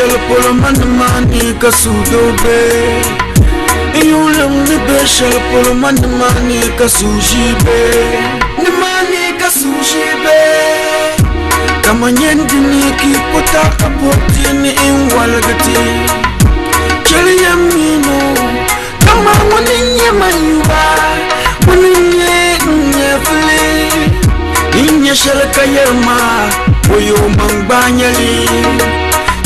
shɛli polo ma nimaani ka suhudoo be. N yurilim ni be shɛli polo ma nimaani ka suhuʒii be. Nimaani ka suhuʒii be. Kaman nyɛn di ni ka yi po taaka po ti ni n waligi ti. Chɛliya m mini o, dama ŋuni n-nyɛ man yuba, ŋuni n-nyɛ n nyɛvili. N nya shɛli ka yɛri ma, Oyo man gba nya li.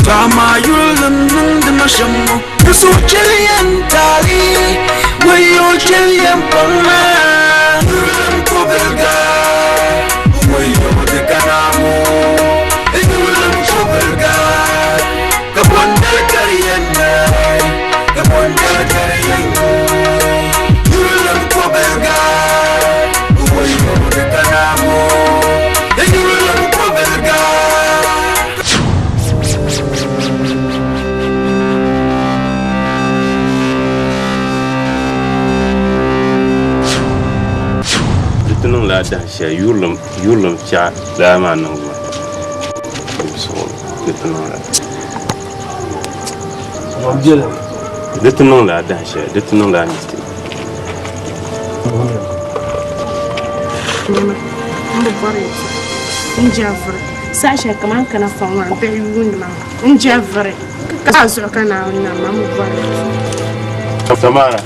Tɔ amaa yurilim niŋdi ma shɛm ŋɔ, di suhu chɛliya n taali, wayo chɛliya m paŋ ma. Yurilim kɔbiliga, wayo di ka naamu. Yurilim kɔbiliga, ka bɔndali ka di yɛn naai, ka bɔndali ka di yɛn naai. Yurilim kɔbiliga, wayo di ka naamu. Yurilim kɔbiliga. Di ti niŋla dahin shɛli yurilim yurilim piɛɣu lala maa niŋbu maa di ti niŋla di ti niŋla dahin shɛli di ti niŋla mistake. N bi bɔri yɛltɔɣa n je vuri saha shɛli kaman n kana fɔŋ maa bihi yuundi ma n je vuri ka a zuɣu ka Naawuni nam ma n bi bɔri yɛltɔɣa. Samara.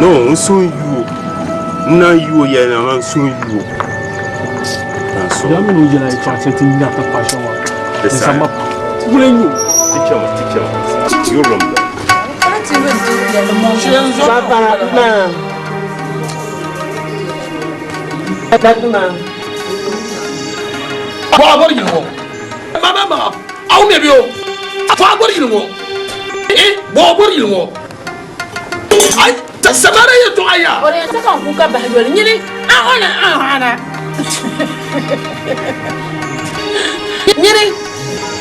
No, n suhu yuo. N naan yuo yɛli na maa n suhu yuo. Samara yɛltɔɣa yaa. O di yɛn ka n kuka bahi yoli nyini a ona a hana nyini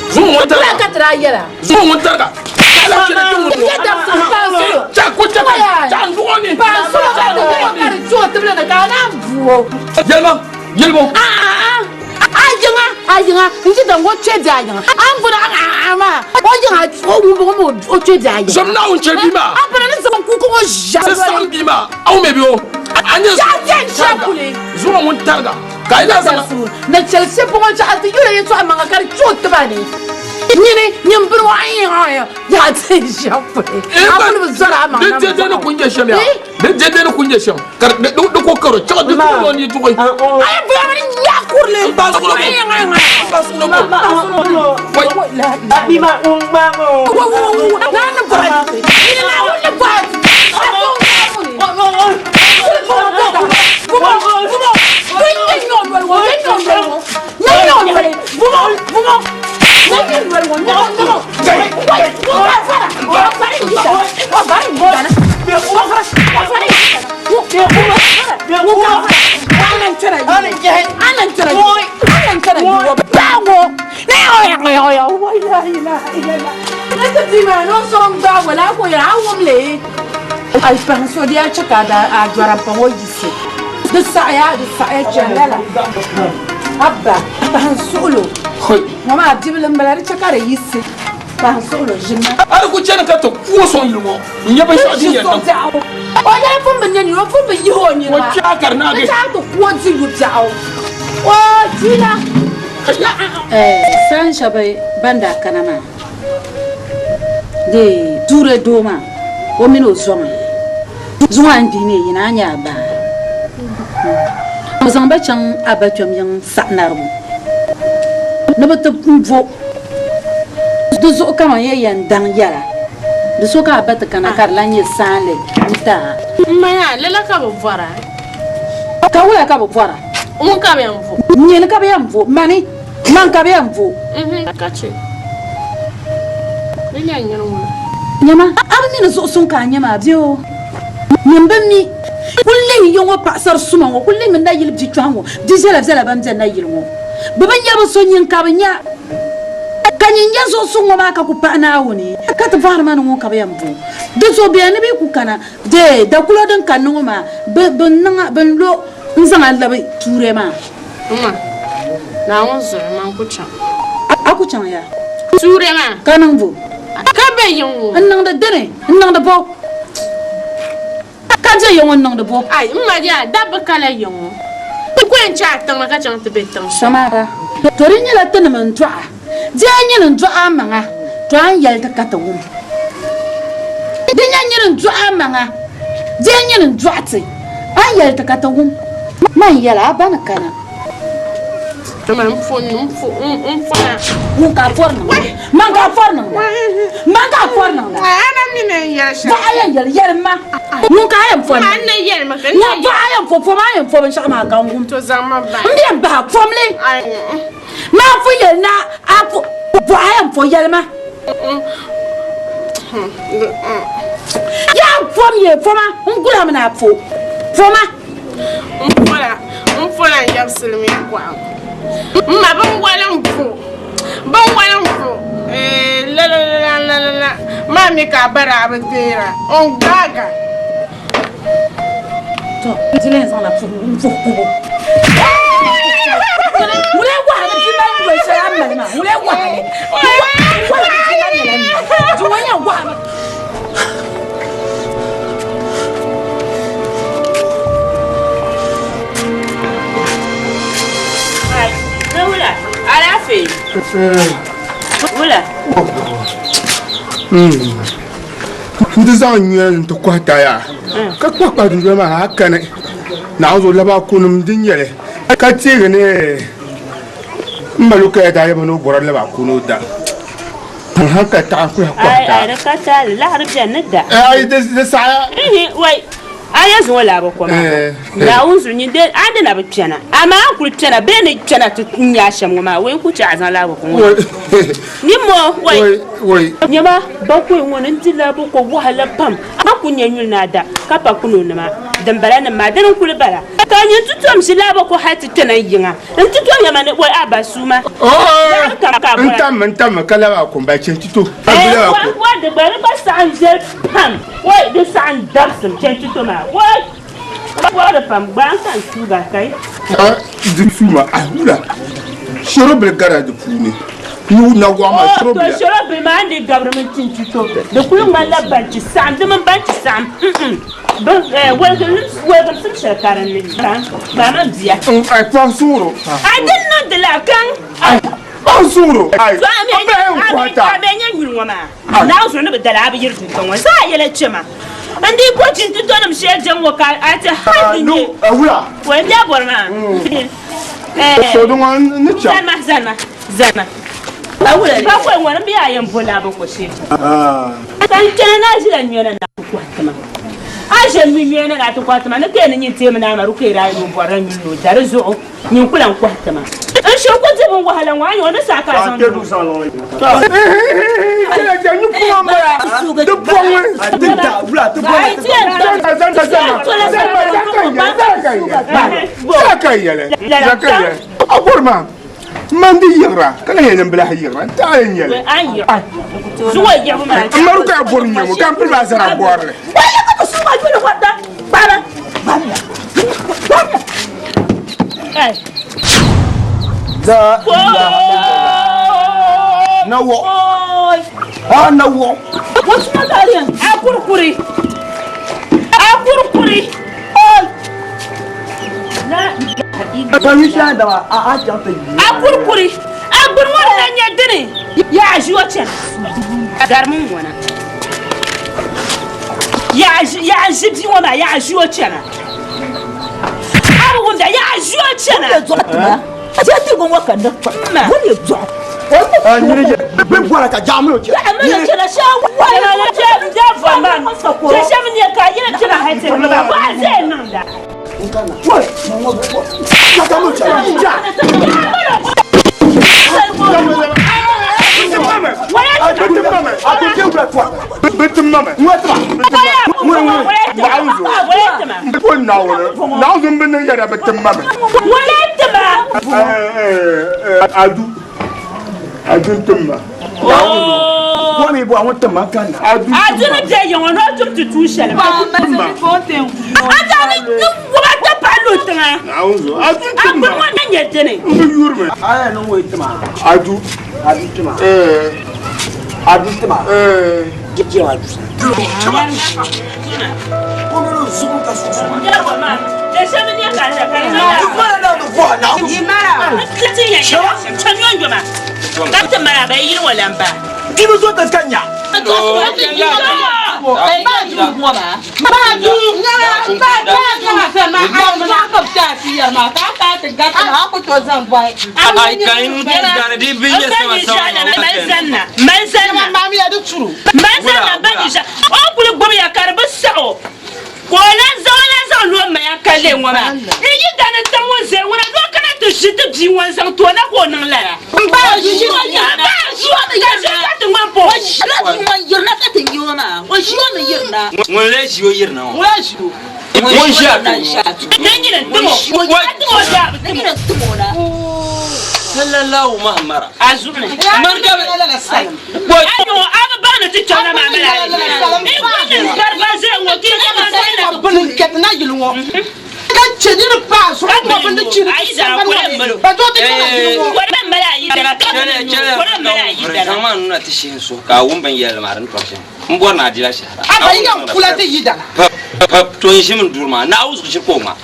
Zuŋ ŋun tira tariga. ka tira yɛla Zuŋ ŋun tariga. Kala chɛli ti ŋun Yɛ dabisili paansulo Cha ko cha ka cha n duɣo ni. Paansulo ka Cha n ti duɣo yɛli ni. ka di cho tibili ni ka a naan buo Yɛlima yɛlimo. a a a a yiŋa a yiŋa n ti daŋ o kpe di a yiŋa a ni bɔri a a a maa o yiŋa o wumbu ŋɔ mi o kpe di a yiŋa Zom Naawuni chɛ bia maa. A bɔri ni zaŋ kuka ŋɔ ʒiɛm Ti saɣim bia maa. Aw mɛ bɛ o. A nyɛ Yaa bɛn shɛm kuli. Zuŋɔ ŋun tariga ka a yi lahi zaŋ. Na chɛli shɛb ŋɔ chaɣa ti yuli yɛtɔɣa maŋa ka di kpe o tiba ni. Nyini nyin bini ŋɔ ayi yaa ti shɛm kuli. A kuli bi zɔri a maŋ Di na dɛdɛ ni ku nyɛ shɛm yaa. Di dɛdɛ ni ku nyɛ shɛm ka di ko karo chaɣa di tuɣi o ni tuɣi. Ayi bɔya mi ni yaa kurili. N ba suɣulo bo. N ba suɣulo bo. Wai. Naa ni bɔra nyini Naawuni ni bɔra Alipahim so di a chɛ ka a dɔra m-paŋ o yiɣisi. Di saɣiya, di saɣiya chani lala. Abba, pahim suɣilo. Ŋɔ maa bibili m-bala, di chɛ ka di yiɣisi. Pahim suɣilo ʒini. A di ku chani ka ti ku o sɔŋ yili ŋɔ n-nya binshɛɣu din yɛn niŋ. O nyɛla pun bi nya nini, o pun bi yihi o nini O maa. kpe a ka di naagi. Di chɛ a ti ku o di yu biɛɣu. O jina. Saan shɛba ban daa kana maa, dee tuure doo maa, o mini o zoma zuŋɔ a ni gbihi ni yina a nya a baa. O zaŋ ba chaŋ a ba kpɛm yiŋ saɣinarigu ni bɛ ti bo di zuɣu kaman ya yɛn daŋ yɛla di so ka a ba ti kana ka di lan nyɛ saanli n-ti a. M ma yaa, lala ka bɛ bɔra? Ka wula ka bɛ bɔra? Ŋun ka bɛ yɛn bo? Nyini ka bɛ yɛn bo? Mani? Man ka bɛ yɛn bo? Ka chɛ. Di nyɛ nyini ŋuna. Nyama, a bi mi ni zuɣu suŋ ka a nyɛ maa bee o? Nyin bi mi. Kul lihi ya ŋɔ paɣisar suma ŋɔ, kul lihimi nayili bikpɛhi ŋɔ, di viɛla viɛla ban be nayili ŋɔ. Bɛ bi nya bɛ so nyin ka bɛ nya. Ka nyin nya zuɣusuŋ ŋɔ maa ka ku pahi Naawuni, ka ti bɔhiri ma ni ŋun ka bɛ yɛn bo. Di zuɣu bɛ ni bɛ ku kana, dee dakulo din kanni ŋɔ maa, bɛ bɛ niŋ a, bɛ ni lo n-zaŋ a labi tuure maa. M ma, Naawuni zuɣu, man ku chaŋ. A ku chaŋ ya? Tuure maa. Ka niŋ bo? Ka be yiŋ ŋɔ. N niŋdi dini? N niŋdi bo? Ka be yiŋ ŋɔ n niŋdi bo? Ai, m ma yaa, dabba kala yiŋ ŋɔ. Ti ku yɛn chaŋ a tiŋ ka chaŋ ti be tiŋ shɛli. Samara, To di nyɛla tinim n-dɔɣ a. Di a nyini n-dɔɣ a maŋa, to a ni yɛli ti ka ti wum. Di nyɛ nyini n-dɔɣ a maŋa, di a nyini n-dɔɣ ti, a ni yɛli ti ka ti wum. Man yɛli a ba ni kana. Ŋun ka a pɔri niŋda? Man ka a pɔri niŋda? Man ka a pɔri niŋda? Bɔɣa a yɛn yɛli, yɛlim ma. Ŋun ka a yɛn pɔri niŋda? Ŋun bɔɣa a yɛn pɔ, pɔm a yɛn pɔ binshɛɣu maa ka n wum. M yɛn bahi a, pɔm li. Maa pun yɛli ni a bɔɣa a yɛn pɔ, yɛli ma. Yaa pɔm yee, pɔma, n guli a mi ni a pɔ, pɔma. N pola, n pola n yab silimiin kɔɣu. M ma binwala m po, binwala m po eh, la la la la la la maa mi ka a ba daa bi deera n gaaga. To, di lee zaŋla puhi n puhi kubu. Ŋun lee wahi ni bia mali noli shɛli a ni mali maa, ŋun lee wahi ni. Wahi ni bia mali lala noli. Di ŋɔ yɛn wahi mi. Wula, alaafee. Wula. N ti zaŋ nyuya n ti kɔhi taya ka kpahi kpahi dundoli maa a kani Naawuni zuɣu laba kunim din nyɛli ka teegi ni m ma Lukaya daa yɛli ma ni o bɔra laba kuni o da. N ka taɣi n kuli kɔhi taa. Ai di ka taali laɣiri beni ni da. Ai di saɣaya. Ihi wai a yɛn zaŋ o labi kom maa Naawuni zuɣu nyin de a ni na bi kpɛna amaa a ni kuli kpɛna bee ni kpɛna ti nya a shɛm ŋɔ maa wai n ku chɛ a zaŋ labi kom ŋɔ nimmoo wai. Nyama bakɔi ŋɔ ni n di labi ko wahala pam a ku nya nyuli ni a da ka pa kuni o nima din bala nim maa dini n kuli bala ka nyin ti tom ʒi labi ko hali ti kpɛna n yiŋa. N ti to nyama ni wai a ba suuma. Laɣiri kam ka a bɔra. N tammi n tammi ka labi a kum ba chɛ ti to. Wa wa di gba di gba saɣim viɛli pam wai di saɣim dabsim chɛ ti to maa wai ka bɔri pam gba n ka n suuba kai. Di suuma a wula shɛro bili gara di puuni ni nawaɣa maa shɛro bila. To shɛro bili maa n di gabirimi tin ti to di kuli ŋmanila banchi saɣim di mini banchi saɣim. Wɔliginsim shɛli ka di ni ba man bia. Ai paɣa suɣuro. A di niŋdi la kaŋ. Paɣa suɣuro. Ai a bɛ n kɔhi ta. A bɛ nyɛ nyuli ŋɔ maa. Naawuni zuɣu ni bi dali a bi yiri duu ŋɔ zaa yɛla kpɛ ma. N dii bo jintɔnim shɛli jɛm ŋɔ ka a ti hali di nyɛ. Wula. Wala n daa bɔri maa. So di ŋɔ ni chaŋ. Zani ma zani ma zani ma. Bakɔi ŋɔ ni bɛ a yɛn bo labi ko shee. Ka n kpɛna ni a ʒila nyoya na ni a ti kɔhi ti ma. A ʒe mi nyoya na ni a ti kɔhi ti ma ni ka ni nyin teemi naa Maruka yi daa yɛn o bɔrila nyuli ni o da di zuɣu nyin ku lan kɔhi ti ma. N shiri ku di bin wahala ŋɔ a nya o ni saɣi ka a zaŋ ti ma. Man di yiɣira ka lahi yɛn bilahi yiɣira n taɣali n nyɛli n mari ka bori nyɛmo ka n pili maa zara bɔrili Na wɔ. Ah, na wɔ. A kurikuri. A kurikuri. A kurikuri. A gbuni ŋɔ na nyɛ dini. Yaa ʒi o chana. Garimi n ŋɔna. Yaa ʒi bia ŋɔ maa yaa ʒi o chana. A bi wumda yaa ʒi o chana. Adu. A du n-tim ma. Ko mi bɔhi ŋun tim ma n-kanna. A du A du ni be yiŋɔ ni o tum ti tuun shɛli maa. A daa ni wuba ti pahi lu tiŋa. Naawuni zuɣu. A du A n-tim ma. kpiri ŋɔ na nyɛ dini. M bi yuri mi. A yɛn niŋ o yi tima. A du. A du tima. Eh. A du tima. Eh. Jɛma du sa. O kuli gbubiya ka di bi saɣi o ka o lan zaŋ o lan zaŋ lo maya ka leei ŋɔ maa n yi dani tiŋ ŋun zaya ŋuna ni o kana ti ʒi ti bia ŋɔ n-zaŋ ti o na ka o niŋ lala. Ka ti ŋmani pa o. Ŋun lee ʒi o yirina ŋɔ? Ŋun ʒi a tuo ŋɔ? Di nyini n-tim o, ka tim o daa bi tim o. Sallallahu Muhammad. A zuɣu ni. Man ka bi. Ayo, a bi baŋ ni ti kpɛm na maa mali a yi. N kuli ni bari ban zaya ŋɔ kii ka man zaya na. Bini n-kɛti na yili ŋɔ ka chɛ ni di paai zuɣu ŋɔ bini di chi di Ayi dara kɔrɛ m mali o. Ba doo ti kpɛm na yili ŋɔ. Kɔrɛ m mali ayi dara ka bini n nyɛ o. Kɔrɛ m mali ayi dara. Zaŋ maa nuna ti shihi n suhu ka a wum bin yɛlli maa di ni tɔri shɛm. M bɔri ni a dila shɛhira. A ba yi yɛn kula ti yi dana. Pa to n ʒimi n duri maa Naawuni zuɣu ʒiri ka o ŋma.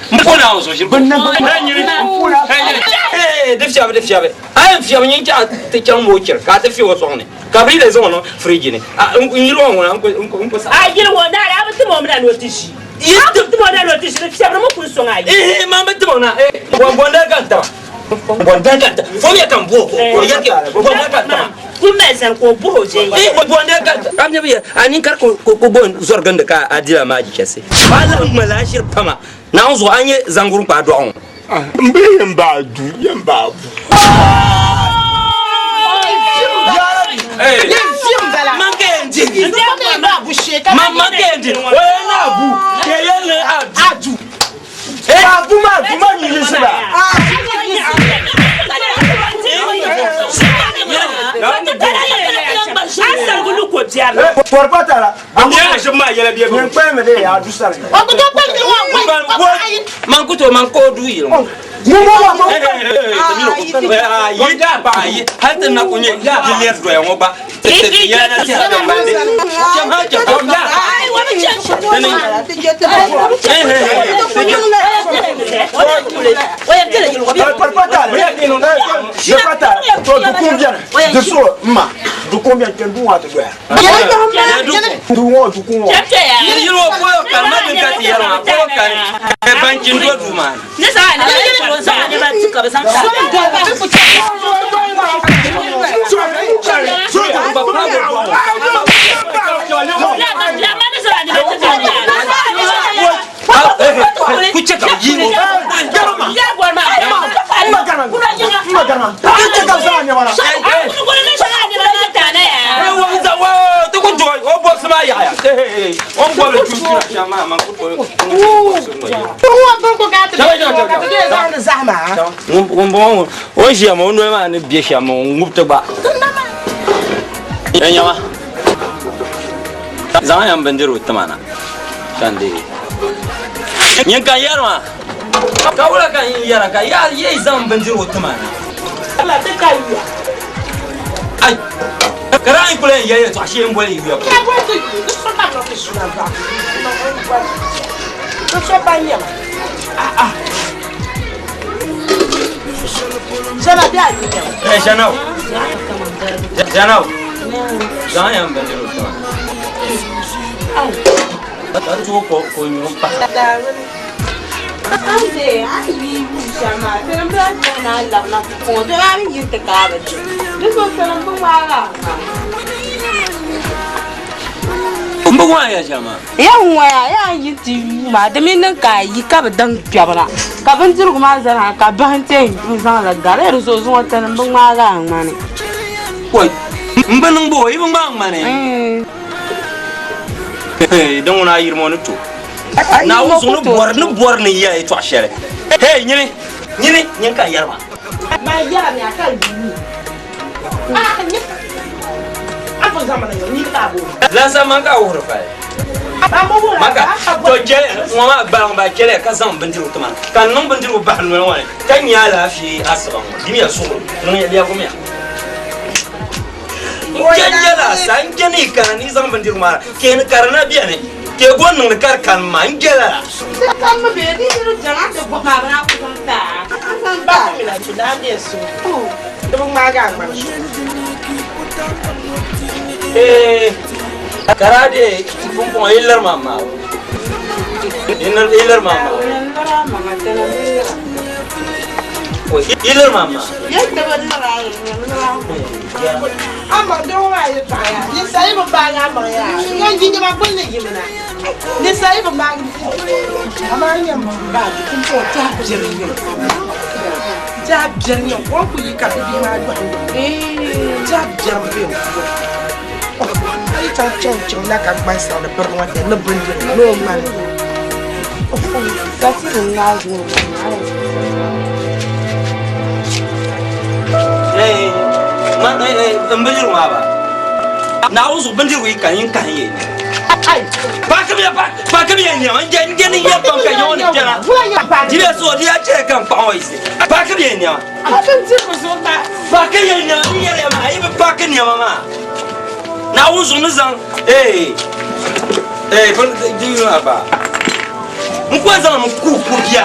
M po Naawuni zuɣu ʒiri ka o ŋma. Di fiɛbi di fiɛbi. A yɛn fiɛbi nyin chɛ a ti chaŋ moochiri ka a ti fiɛ o sɔŋ ni ka bɛ yi lee zaŋ o niŋ firiji ni. N yili ŋɔ ŋuna n ku saɣi. A yili ŋɔ naara a bi tim o mi na ni o ti ʒi. A bi tim o na ni o ti ʒi di fiɛbirimi kuli sɔŋ a yi. Ihi man bi tim o na. Bɔndali ka n taba. Bɔndali ka n taba. Fomiya ka n bo o ka o yɛrigi bɔndali ka n taba. Kuli mali zani ka o buhi o ʒe Ihi bɔndali ka n taba. Ka mi bi a ninkari ka o bo zɔri gindi ka a dila maa jichɛsi. A lahi ŋmali a ʒiri pama. Naawuni zuɣu a nyɛ zaŋguri n-kpaai dɔɣu ŋɔ. M bi yɛn ba du, yɛn ba bu. Man ka yɛn di. Man ka yɛn di. O yɛn na bu. Ka yɛn ni a du. A du maa du maa yiɣisi ba. Pɔripata la. Nyin kpɛmi de a du sari. Man ku to man ko du yili ŋɔ. Yi yi hali ti na ku nyɛ di lɛri doya ŋɔ gba ti ti yɛla na tɛha din bandi. Chɛm ha chɛm ha. Pɔripata la. To du kum biɛni di so n ma du kum biɛni kpɛ du ŋɔ ti doya. Du ŋɔ du kum ŋɔ. Yili ŋɔ polo kani ma din ka ti yɛri maa polo kani banchi n do duu maa ni. Ku chɛ ka bɛ yi ŋɔ. Ti ku dɔi o bɔbisi maa yaɣiya. O ni bɔbili tuntuna shɛm maa man ku tooi Ŋun bɔŋɔ ŋɔ o ni ʒiya maa o noli maa ni be shɛm ŋun ŋubi ti gba. Yɛnyama zaŋ ya n bindirigu tima na ka n deei. Nyin ka n yɛri maa ka wula ka n yɛra ka yaa yi zaŋ n bindirigu tima na. Ai ka daa yi kuli yɛn yɛli yɛltɔɣa shee m-boli yi yuya polo. Hey, Janau. Janau. Zaŋ ya n bindirigu tima. Ka tooi ko ko nyuri pahi. M bi ŋɔya ya shɛm maa. Ya ŋɔya yaa yi ti yuui maa di mi niŋ ka a yi ka bi daŋ kpɛbu na ka bindirigu maa zani ha ka bahi n-ti yɛn yu zaŋ li gari di zuɣu zuŋɔ ti ni m bi ŋmaagi a ŋmani. Oi, m bi niŋ bo, yi bi ŋmaagi ŋmani. Din ŋuna a yirimi o ni to. Naawuni zuɣu ni bɔri ni bɔri ni ya yɛtɔɣ shɛli. Hei nyini, nyini, nyini ka n yɛri maa. Man yɛrimi a ka yuui. Lansa man ka wuhiri pali. Maka to chɛli ŋɔ maa gbaliŋ ba chɛliya ka zaŋ bindirigu ti ma ka n niŋ bindirigu bahi noli ŋɔ ni ka nya alaafee asiba ŋɔ dimiya suɣuri niŋya lɛbigimiya n chɛ nyɛla sa n chɛ ni yi kana ni yi zaŋ bindirigu maa ke ni ka di na beni ke go niŋdi ka di kani ma n chɛ lala. Di kanimi bee di yi di jɛma ti bɔhim a bɛ na ku zaŋ ti a. Ba ku mi la tu daa be so di bi ŋmaagi a ŋmani so. Ee, karaade pumpɔŋɔ yi liri ma maa yi liri ma maa yi liri ma maa. Amaŋ doo maa yɛltɔɣa yaa, ninsal yi bi baagi amaŋ yaa, ŋun yi nɛma gbunni yimina. Ninsal yi bi baagi amaa n yɛn baagi pumpɔŋɔ tɛha biɛri n-nyɛ o. Tɛha biɛri n-nyɛ o. O ni kuli yi ka bibihi maa dɔɣi n-dɔɣi tɛha biɛri m-be o puuni. A yi chaŋ chaŋ chaŋ na ka gbansabili biri ŋɔ ni bindirigu ni o ŋmani. N bindirigu maa ba Naawuni zuɣu bindirigu yi kani yin kahi yɛ paakimiya paakimiya nɛma n jɛ ni yɛ pam ka yɛŋɔ ni kpɛna dibiya so di yaa chɛya ka n kpaɣa ŋɔ yisi paakimiya nɛma paakimiya nɛma n yɛliya maa yi bi paaki nɛma maa Naawuni zuɣu ni zaŋ ee ee di maa ba N ku zaŋ mi ku ku bia.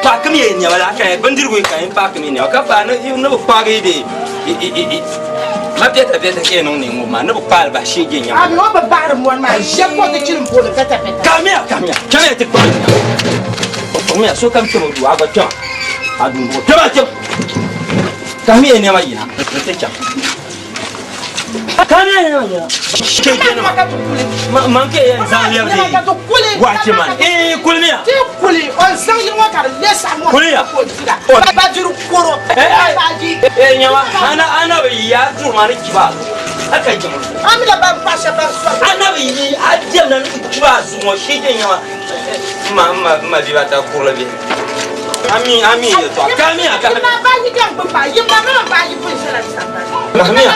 Paakimi ya nɛma la ka bindirigu ka yin paakimi nɛma ka pa ni ni bi kpaagi de ma bɛta bɛta ka niŋ ni ŋɔ maa ni bi kpaali bahi shee je nyɛma. Abi o bi baɣiri mɔri maa ʒe ka o ti chili m-booni bɛta bɛta. Kamiya kamiya kamiya ti kpaagi nɛma. Kpaŋmiya sokam kpɛma duu a gba kpɛma a duu m-bɔŋɔ kpɛma kpɛma kamiya nɛma yina n ti chaŋ. Kahimiya.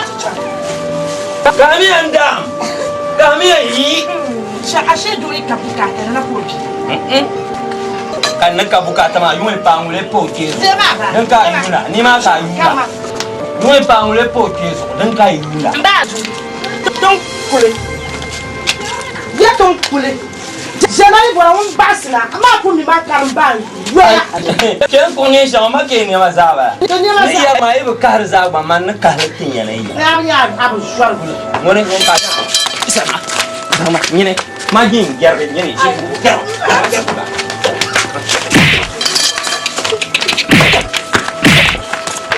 Kahimiya n daam. Kahimiya yi. Ashe doo yi ka bukaata na ka o bi. Ka ni ka bukaata maa yuŋ paai ŋuli pa o kpee zuɣu. Din ka a yuuna ni maa ka a yuuna. Yuŋ paai ŋuli pa o kpee zuɣu din ka a yuuna. Din kuli. Ya tin kuli. Ʒɛla yi bɔra ŋun baɣisi na, amaa ku mi maa karimba n-yoya. Kpe n-kpuɣi neen shɛŋa ma ka yi nɛma zaa bala. Ni yɛri maa yi bi kahiri zaa gba man ni kahili tin ya na yi yɛra. Ŋuni ŋun ka sama sama nyini ma nyin yɛrigi nyini ʒi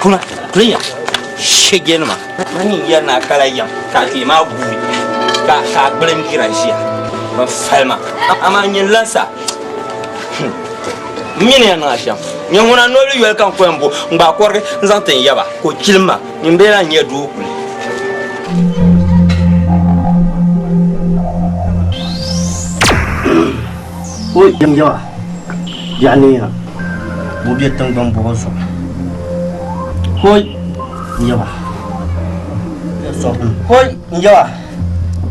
Kuna kuliya shɛgɛnima ma nyin yɛri ni a kala yɛm ka a kpee maa guui ka a gbilim gira ʒiya bin falima amaa nyin lansa n mi ni yɛn niŋ a shɛm nyɛ ŋuna noli yoli ka n ku yɛn bo n gbaai kɔrigi n zaŋ ti n yaba ka o chilim ma nyin bee lahi nyɛ doo kuli. O yɛm yaba biɛɣu neeya ka o be tiŋgbani bɔba zuɣu. Hoi n yaba hoi n yaba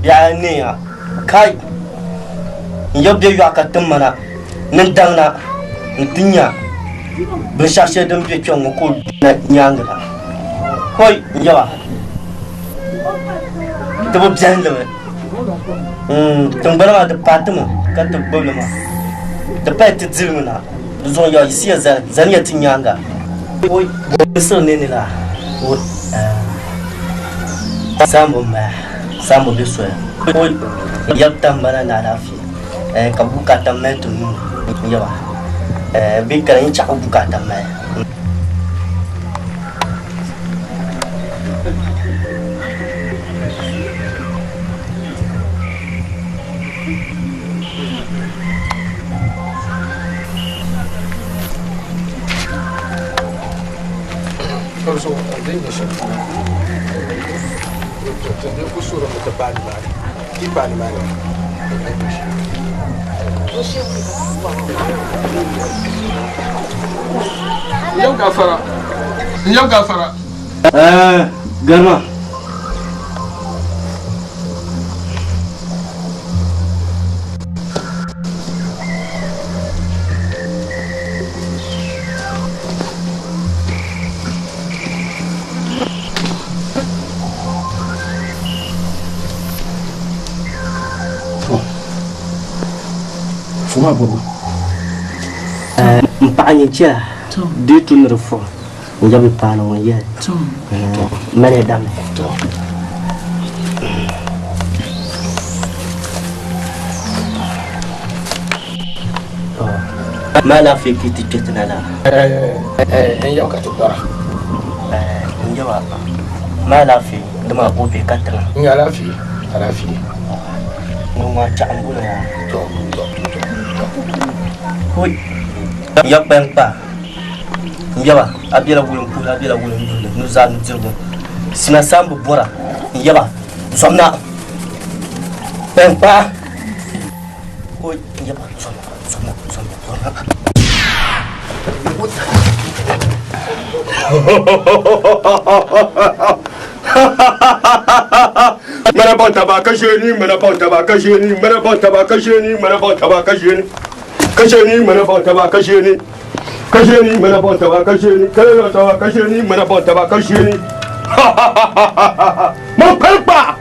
biɛɣu neeya kai n yaba be yɔɣu ka tim ma na ni n daŋ na n-ti nya binshɛɣu shɛli din be kpɛŋ ŋɔ ka o na nyaaŋa la. Hoi n yaba di bi biɛhindi mi. Tiŋgbani maa di paai ti mi ka ti gbubi li maa di paya ti dili mi na di zuɣu n-yɛli yiɣisiya zali zaniya ti nyaaŋa o siri ni ni la saamba m-bala saamba be soya o yab tambana ni alaafee ka bukaata mali ti nuu ni n-yaba bɛ kana n chaɣi bukaata mali. N yab gafara, n yab gafara. Garima. Fuma bɔbu. N paɣa nyin chɛla di tu ni di fuɣi n jabi paani ŋun yɛli mali damli. Ma alaafee ka yi ti kpe ti na laa? N yaba ka ti bɔra. N yaba ma alaafee dama o be katiŋa. N alaafee, alaafee. Ŋun ŋɔ chaɣ m-bolo yaa. To, to, to, to. Hoi! N yab kpɛm kpa. N yaba a bela wulimpuhili a bela wulimduhili nuzaa nudirigu. Sina saamba bɔra n yaba zomna kpɛm kpa. Hoi! N yaba zomna zomna zomna zomna. Ŋmana baŋ taba ka ʒe ni, ŋmana baŋ taba ka ʒe ni, ŋmana baŋ taba ka ʒe ni, ŋmana baŋ taba ka ʒe ni, ka ʒe ni, ŋmana baŋ taba ka ʒe ni, ka ʒe ni, ŋmana baŋ taba ka ʒe ni, ka ʒe taba ka ʒe ni, ŋmana baŋ taba ka ʒe ni. Man kpali kpa!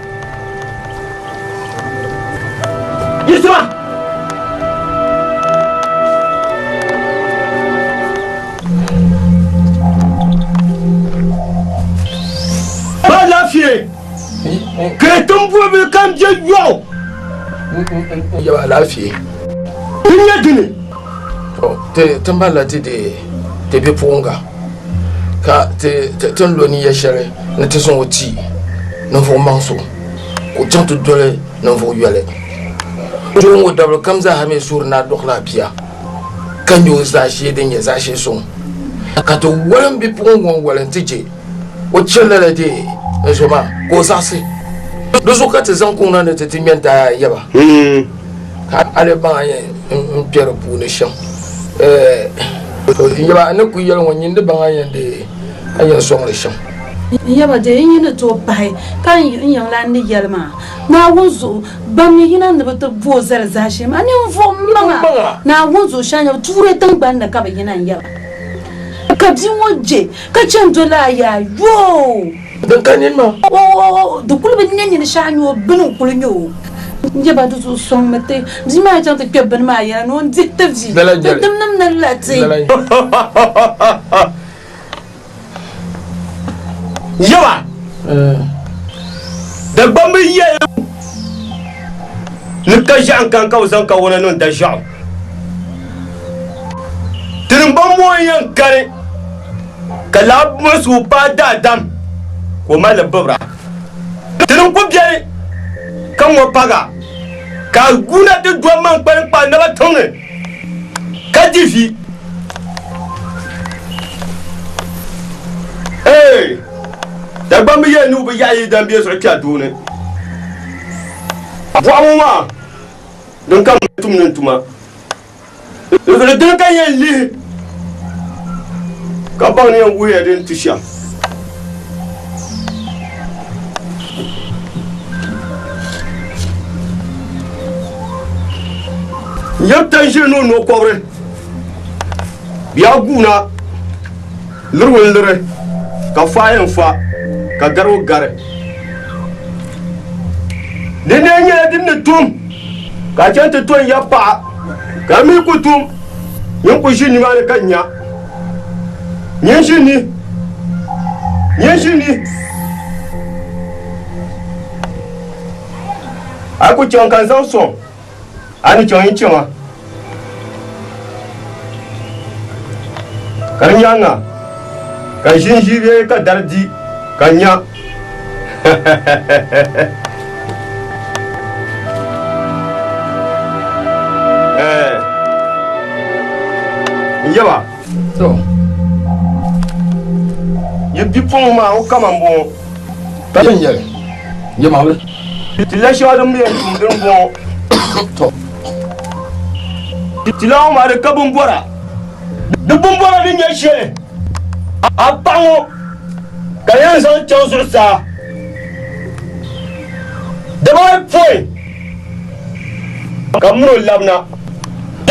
Yisima! Ba lafiya Kiritin bubi kam je yɔɣu. N yaba alaafee. Ti nyɛ dini. To ti ti malila ti di ti bipuɣinga ka ti ti ni lo niya shɛli ni ti zaŋ o ti ninvuɣ maŋ so ka o chaŋ ti doli ninvuɣ yoli. Doo ŋɔ dabili kam zaaha mi suhuri ni a dɔɣila a bia ka nya o zaashee din nyɛ zaashee suŋ ka ti wolim bipuɣiŋga ŋɔ n-wali nti je O chɛ lala dee n zo maa ka o zaɣisi. Di zuɣu ka ti zaŋ kuŋ na ni ti ti ŋmɛ n-taai a yaba, ka a di baŋ a yɛn kpe di puuni shɛm. N yaba, a ni kul yɛli ŋɔ, nyin di baŋ a yɛn deei a yɛn sɔŋ li shɛm. N yaba, dee n yi ni tooi pahi ka n yiŋ lan ni yɛli maa, Naawuni zuɣu, bammi yina ni bɛ ti bo o zali zaashee maa ninvuɣ maŋa. Naawuni zuɣu shɛli tuure tiŋgbani ni ka bɛ yina n yaba. Ka bia ŋɔ je ka chani doli a yaa yoo. Din ka nini maa. Oo, di kuli bi nya nyini shɛli a nya o bini n-kuli nya o. N-je ba di zuɣu sɔŋmi ti. Bia maa chaŋ ti kpe bini maa yɛla ni o ni dihi ti vi. Ti dimnim ni la ti. Yaba, Dagbamba yɛli ni ka ʒiɛɣu n-kani ka bɛ zaŋ kawana niŋ da ʒiɛɣu. Tirimba moo n-yɛn kani ka laa muɣisigu paai daadam ka o mali li bibira. Tirim ku beni ka ŋɔ paga ka a guuna ti dɔbi maŋ kpalim kpa a naba tiŋ ni ka di vi. Ee! Dagbamba yɛli ni o bi yaɣi yi dambia zuɣu kpɛ a doo ni. Bɔɣu ŋɔ maa din ka m tum ni n tuma. Di zuɣu dini ka n yɛn lihi ka baŋ ni yɛn wuhiya din tu shɛm. N yɛn ta n-ʒiri ni o no kɔbiri bia guuna lirigu n-liri ka fa yɛn fa ka garigu gari. Di nee nyɛla din ni tum ka a chaŋ ti to n ya paɣa ka di mi ku tum nyin ku ʒi nimaani ka nya. Nyin ʒi ni, nyin ʒi ni. A ku chaŋ ka n zaŋ sɔŋ a ni chaŋ yi chaŋa. Ka di nyaaŋa ka n ʒi n ʒi bee ka dari di ka n nya. N yaba. To. Yi bipuɣiŋ maa o kama m-bɔŋɔ. Ka yɛn yɛli, Yɛlimaŋli. Ti la shɛŋa din yɛn tum din bɔŋɔ. To. Ti la ŋɔ maa di ka bimbɔra. Di bimbɔra ni nyɛ shɛli a paɣa ŋɔ. Ka yɛn zaŋ chaŋ zuɣusaa dibaayi pɔi ka m min o labina.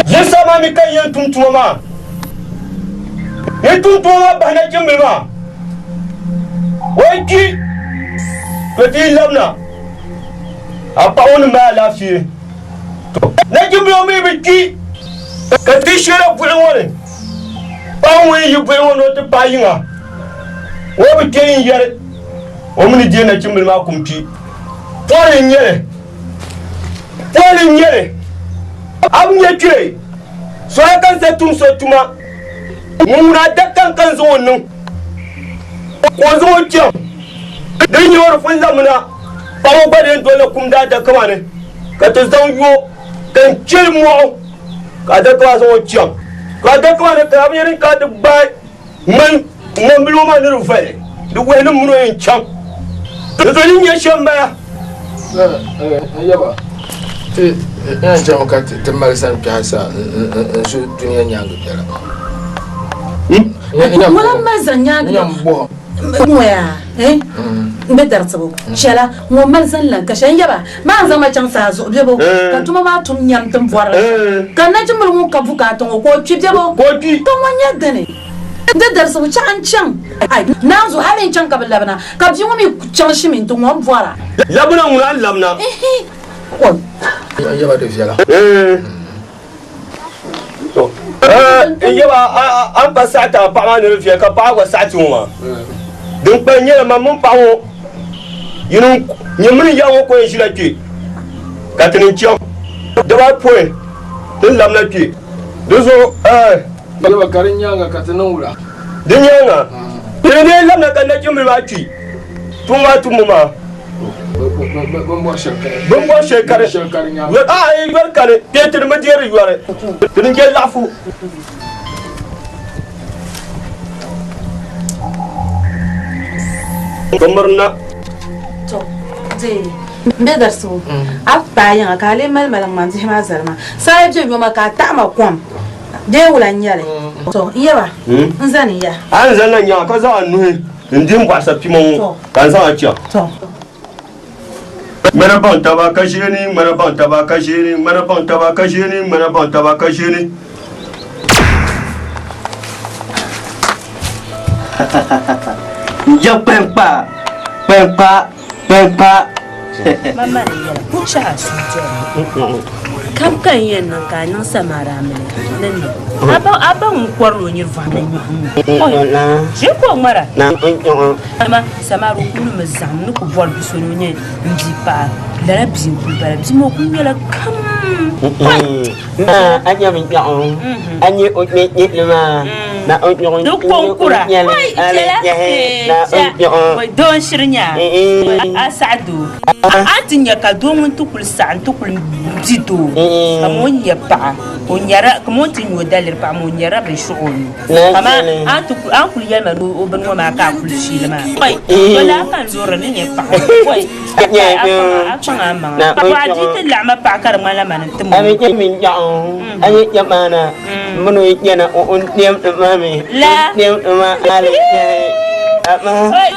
Zuɣusaa maa mi ka n yɛn tum tuma maa. N tum tuma maa bahi nachimbili maa, o yi kpi ka ti yi labina, a paɣ o ni mali alaafee. Nachimbili ŋɔ mi bi kpi ka ti sheela buɣili ŋɔ ni. Paɣ ŋun yi buɣili ŋɔ ni o ti paai yiŋa, o bi kpe n-yɛli o mi ni deei nachimbili maa kum kpi. Pɔli n-nyɛ li, pɔli n-nyɛ li, a bi nya kpee soya ka n sa tum so tuma ŋun ŋuna adaka n-ka n zaŋ o niŋ ka o zaŋ o chaŋ din nyɛ o di pun labimina paɣ ŋɔ gba di yɛn dolila kum daadaka maa ni ka ti zaŋ yo ka n cheli mɔɣu ka adaka maa zaŋ o chaŋ ka adaka maa ni ka a bi nya din ka ti gbaai ŋmani ŋmambili ŋɔ maa ni di vali di wuhi ni mini o yɛn chaŋ di zuɣu ni nyɛ shɛm m-bala. N yaba, ti yɛn chaŋmi ka ti mali sani kpɛhi sa n-su dunia nyaaŋa biɛla. Ŋuna m-mali zani nyaaŋa biɛla. Ŋɔya, eh, n be daritibu chɛla ŋɔ mali zani lan ka shɛli n yaba maa n zaŋ ma chaŋ saa zuɣu bebo ka tuma maa tum nyam ti m bɔri la shɛm ka nachimbili ŋun ka bukaata ŋɔ ka o kpi bebo ka ŋɔ nyɛ dini di darisibu chaɣ n chaŋ ai naanzu hali n chaŋ ka bi labina ka bia ŋɔ mi chaŋ shimi n ti ŋɔ m bɔra. Labina ŋuna a labina. N yaba di viɛla. N yaba a ni pa saɣi ti a paɣa maa ni di viɛli ka paɣa gba saɣi ti ŋɔ maa. Din kpalim nyɛla man mini paɣa ŋɔ yino nyɛ mini ya ŋɔ ko yɛn ʒila kpe ka ti ni chaŋ daba pɔi ti ni labina kpe. Di zuɣu Yaba ka di nyaaŋa ka ti niŋ wula? Di nyaaŋa ti ni dii labina ka nachimbila maa kpi tuŋ maa tumbu maa. Bɛ ni bɔri shɛli ka di aai yɔri kani kpe ti di mi deeri yɔri ti ni je laɣifu. Ka miri na. To, di m be darisibu a paai yiŋa ka a lee mali mali ŋmani dihi maa zali ma. Saa yi be yoma ka a taɣi ma kom bee wula n-nyɛ li? To, n yaba, n zani ya. A ni zani la nyaŋa ka zaŋ a nuhi n-di m bɔɣu sapima ŋɔ ka n zaŋ a chaŋ. Ŋmana baŋ taba ka ʒiɛni, ŋmana baŋ taba ka ʒiɛni, ŋmana baŋ taba ka ʒiɛni, ŋmana baŋ taba ka ʒiɛni. N je kpɛŋkpa, kpɛŋkpa, kpɛŋkpa. Mama ni yɛla ku chɛ a suhupiɛlli kam ka n yɛn niŋ ka a niŋ samari a mini ni niŋ a ba ŋun kɔrila o nyiri vɔhim ni nyɔhi ŋɔ ʒi ka o ŋmara dama samari o kuli mi zaŋ ni ku bɔri bi so ni o nyɛ n bia paɣa lala bia n kuli bala bia maa o kuli nyɛla kam a nyɛ binshaɣu a nyɛ o kpɛ nyɛli maa na o nyɔɣu di konkura doo n shiri nya a saɣa doo a ti nya ka doo ŋun ti kuli saɣa n ti kuli bi doo kamani o ni nyɛ paɣa o nyɛra kamani o ni ti nyɛ o daliri paɣa maa o nyɛrila binshaɣu o nuu kamani a ni kuli yɛli ma ni o bini ŋɔ maa ka a kuli fiili maa o laa ka n lorili ni nyɛ paɣa a kpaŋ a maŋa a di ti laɣima paɣa ka di ŋmanila mani n tim o la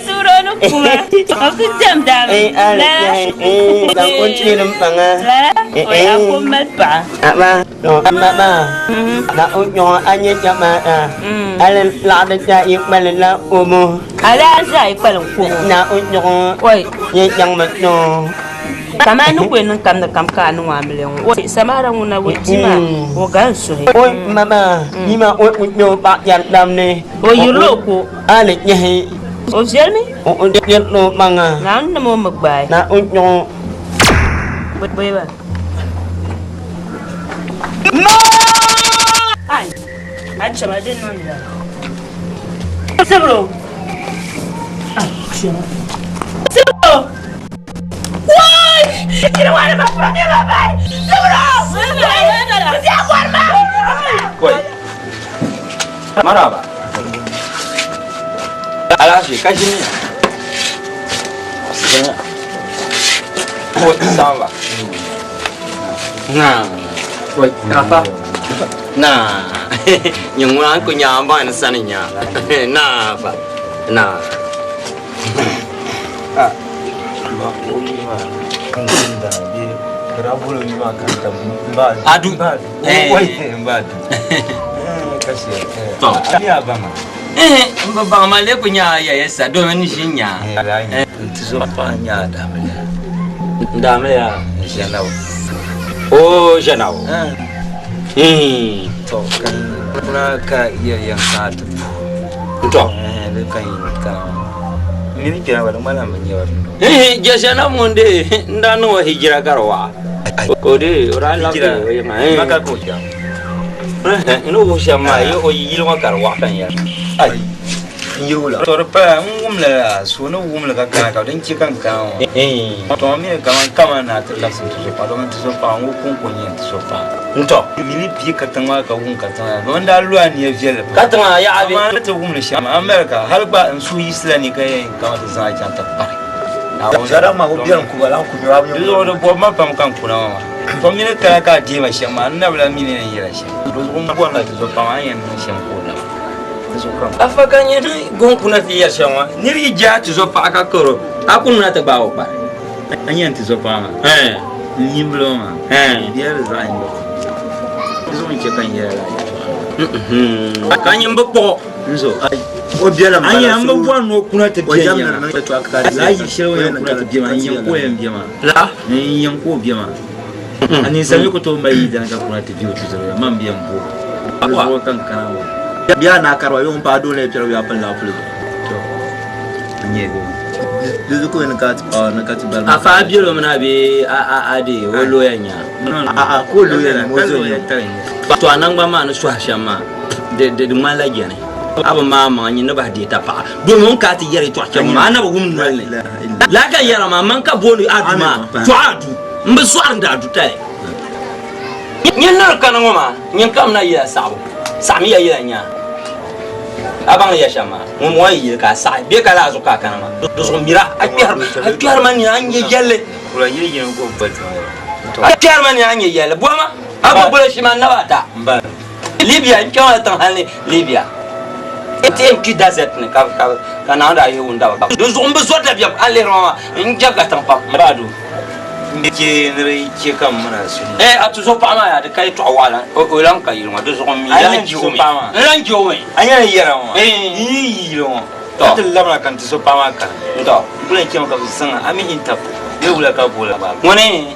suhuri o ni kuma o ku diɛmdami la la a ku mali paɣa A daa zaa yi kpalim kubu. Kamani ni ku yɛn niŋ kam ni kam ka a niŋ a amiliya ŋɔ. Samara ŋuna o bia maa o gari n suhi. O yirila o ko. O viɛlimi. Naawuni nim o mi gbaai. A chɛma din niŋ la. Sibiro. Sibiro. Woi! Kiri wani ma fura mi ma bai. Sibiro. Woi! Biya bɔri ma. Woi. Maraba. Alaafee ka ʒini ya. Ʒini ya. Woi, sawa. Na. Woi, rafa. Na. Nyɛ ŋuna n ku nya a baŋ ni sani nya. Na fa. Na. Adu. To. N bi baŋ ma lee ku nya a yaya sa domin n ʒi nya. N ti zo paɣa nya a daamiliya. N daamiliya? Ʒɛnawu. Oo Ʒɛnawu. To ka kuna ka yɛli yɛn ka a ti puhi. To. Di ka yi kana. Mini kpɛna gba di ŋmanila m bi nya ba dundɔŋ. Ʒɛnawu ŋun dee n daa niŋ o hijira ka di waɣa. Ka o dee o daa labi o yiŋa. Maka ka o chaŋ. N ni wuhi shɛm maa yi o yi yili ŋɔ ka di waɣa ka n yɛra. Ai n yi wula. To di paya n wumli la so ni wumli ka kana ka din chɛ ka n kana ŋɔ. To mi kaman kaman na ti labisi n tuzo paɣa domin tuzo paɣa ŋɔ kɔŋko n-nyɛ n tuzo paɣa. N to. Mi ni bɛ katiŋ maa ka wum katiŋ maa domin daa lu a nia viɛlli pam. Katiŋ a yaɣa bɛ. Amaa ni ti wumli shɛm America hali gba n suhu yiɣisila ni ka yɛn kama ti zaŋ a chaŋ ti kpari. Di zuɣu di bɔbi ma pam ka n kuna ŋɔ maa. To mini kaya ka a deei ma shɛm maa, n na bi lahi mi ni yɛn yɛla shɛm. Di zuɣu m bɔri la ti zo pam a ni yɛn niŋ shɛm ka o lab. Di zuɣu ka. Afa ka nyɛ ni gɔŋ kuna ti yɛri shɛm ŋɔ, nir yi je a ti zo paɣa ka kar o, a ku nuna ti gbaag o kpari. A ni yɛn ti zo paɣa maa? N nimbila o maa, bia di zaɣ yini. Di zuɣu n-chɛ ka n yɛla lala yɛtɔɣa maa. Ka nyini bi kpuɣ o. N zo. O biɛla m bala so. N bi bɔri ni o kuna ti be n yiŋa. Lala yi shɛli o yɛn kuna ti be maa, n yɛn ka o yɛn be maa. N yɛn ka o be maa. A ninsal mi ku tooi mali yidana ka kuna ti be o tuzɔriya, man bi yɛn bo o. Di zuɣu ka n kana ŋɔ. Bia naa kariba yuŋ paai doo na yi piɛri bia pili la puli zuɣu. To, n nyɛ bɛ. Di zuɣu ka o yɛn ka ti paɣa ni ka ti bali maa. Afa a biɛlo mini a bee a dee o looya nya? A'a ka o looya nya, o zo nya. To a naŋgbani maa ni sɔhi shɛm maa, di ŋmanila jɛni. A bi maai maŋa nyin ni bahi deei tapaɣa domi o ni ka a ti yɛri yɛtɔɣa chɛŋ ŋɔ maa a na bi wum noli ni. Lala ka n yɛra maa man ka booni Adu maa tɔɣa Adu m bi sɔɣiri n-di Adu tali. Nyin ni di kani ŋɔ maa nyin kam na yila saɣibu saɣimiya yila nya a baŋ ni ya shɛm maa ŋun bɔŋɔ yi yili ka a saɣi bee ka lala zuɣu ka a kana maa di zuɣu mira a kpɛhiri ma nina a ni nya yɛlli a kpɛhiri ma nina a ni nya yɛlli bɔhima a gbubi bolo shee maa naba ata. Libya n kpɛŋla tiŋ hali ni Libya n ti yɛn kpi desert ni ka ka ka Naawuni daa yihi wundaba di zuɣu n bi zɔri dabiɛm a ni lihiri ma maa n jɛbi ka tiŋ pam m ba du N chɛ ni di chɛ ka m mini a su Eh a tuzo paɣa maa yaa di ka yɛtɔɣa waɣila o lan ka yili ŋɔ di zuɣu n mi lan je o mi n lan je o mi A nyɛla yɛra ŋɔ maa n yi yi yili ŋɔ ka ti labina ka n tuzo paɣa maa kana Tɔ n ku lan chɛmi ka bɛ zaŋ a mi Interpol bee wula ka bɛ booli a Ŋuni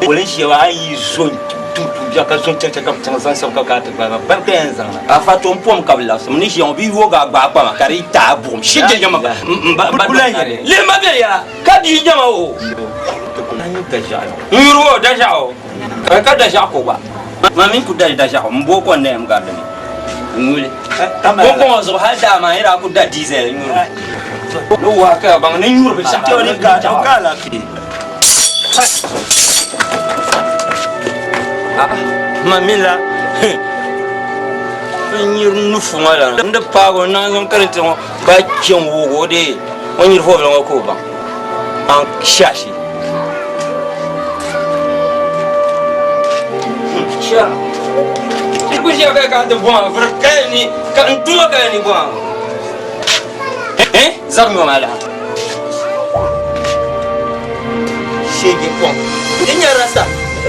Polin shɛba a yi zo tum tuumbiɛɣu ka zo n-chaŋ chaŋ ka bɛ chaŋ zaŋ shɛba ka ka ti gbaai ba bani ka yɛn zaŋ na. Afa to m-pom ka bɛ labisi mi ni ʒiya ŋɔ bɛ yooi a gbaai kpama ka di yi taai buɣim shi je jɛma ba lihi ma bɛ ya ka bia jɛma o n yuri o daʒɛɣu o ka daʒɛɣu ko gba ma mi ku dali daʒɛɣu m bo ko n-nɛm gari dini n nyuli pumpɔŋɔ zuɣu hali daa maa n yi daa ku da diesel n nyuri ni wahi ka baŋ ni nyuri binshɛɣu. Ma mi la n nyiri nufu ŋɔ la n di paagi o naanzuŋ karinti ŋɔ gba chɛ n wuugi o dee o nyiri fobili ŋɔ ka o baŋ an shashi ku ʒiya ka ka ti bɔŋ vuri kaya ni ka n tuma kaya ni bɔŋ eh zabi nyɔ maa lahi Sheegi kom di nyɛ rasta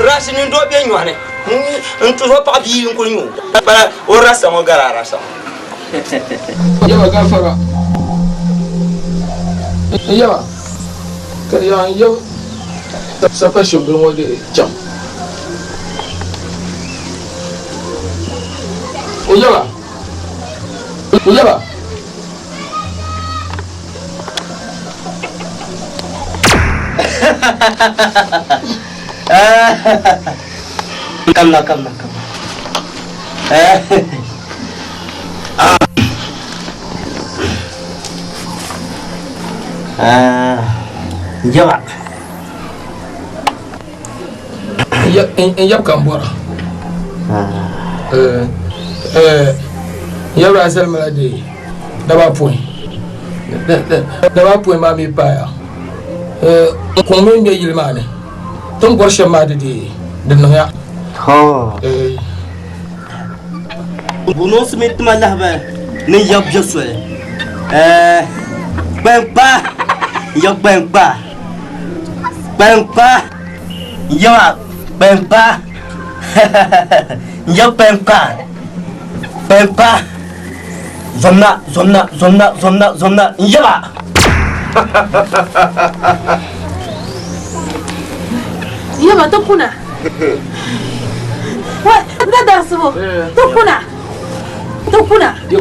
rashi ni doo bɛ nyoɣani n tuhi o paɣa bia n kuli nyɛ o bala o rasta ŋɔ gari a rasta ŋɔ. Yaba gafara n yaba ka yaa n yab sapashinbili ŋɔ dii chaŋ n yaba n yaba. Kamna kamna kamna. Yaba. N yab ka n bɔra n yabira zalima la dee daba pɔi daba pɔi maa mi paaya kuŋ mi ŋmɛ yili maa ni ti ni bɔri shɛm maa di dee di niŋya Bunoosi mi tima lahabali ni yab bɛ soli kpankpa N yab kpɛŋkpaa. Kpɛŋkpaa. N yaba kpɛŋkpaa. N yab kpɛŋkpaa. Kpɛŋkpaa. Zomna, zomna, zomna, zomna, zomna. N yaba. N yaba ti kuna. N da darisibu ti kuna. Ti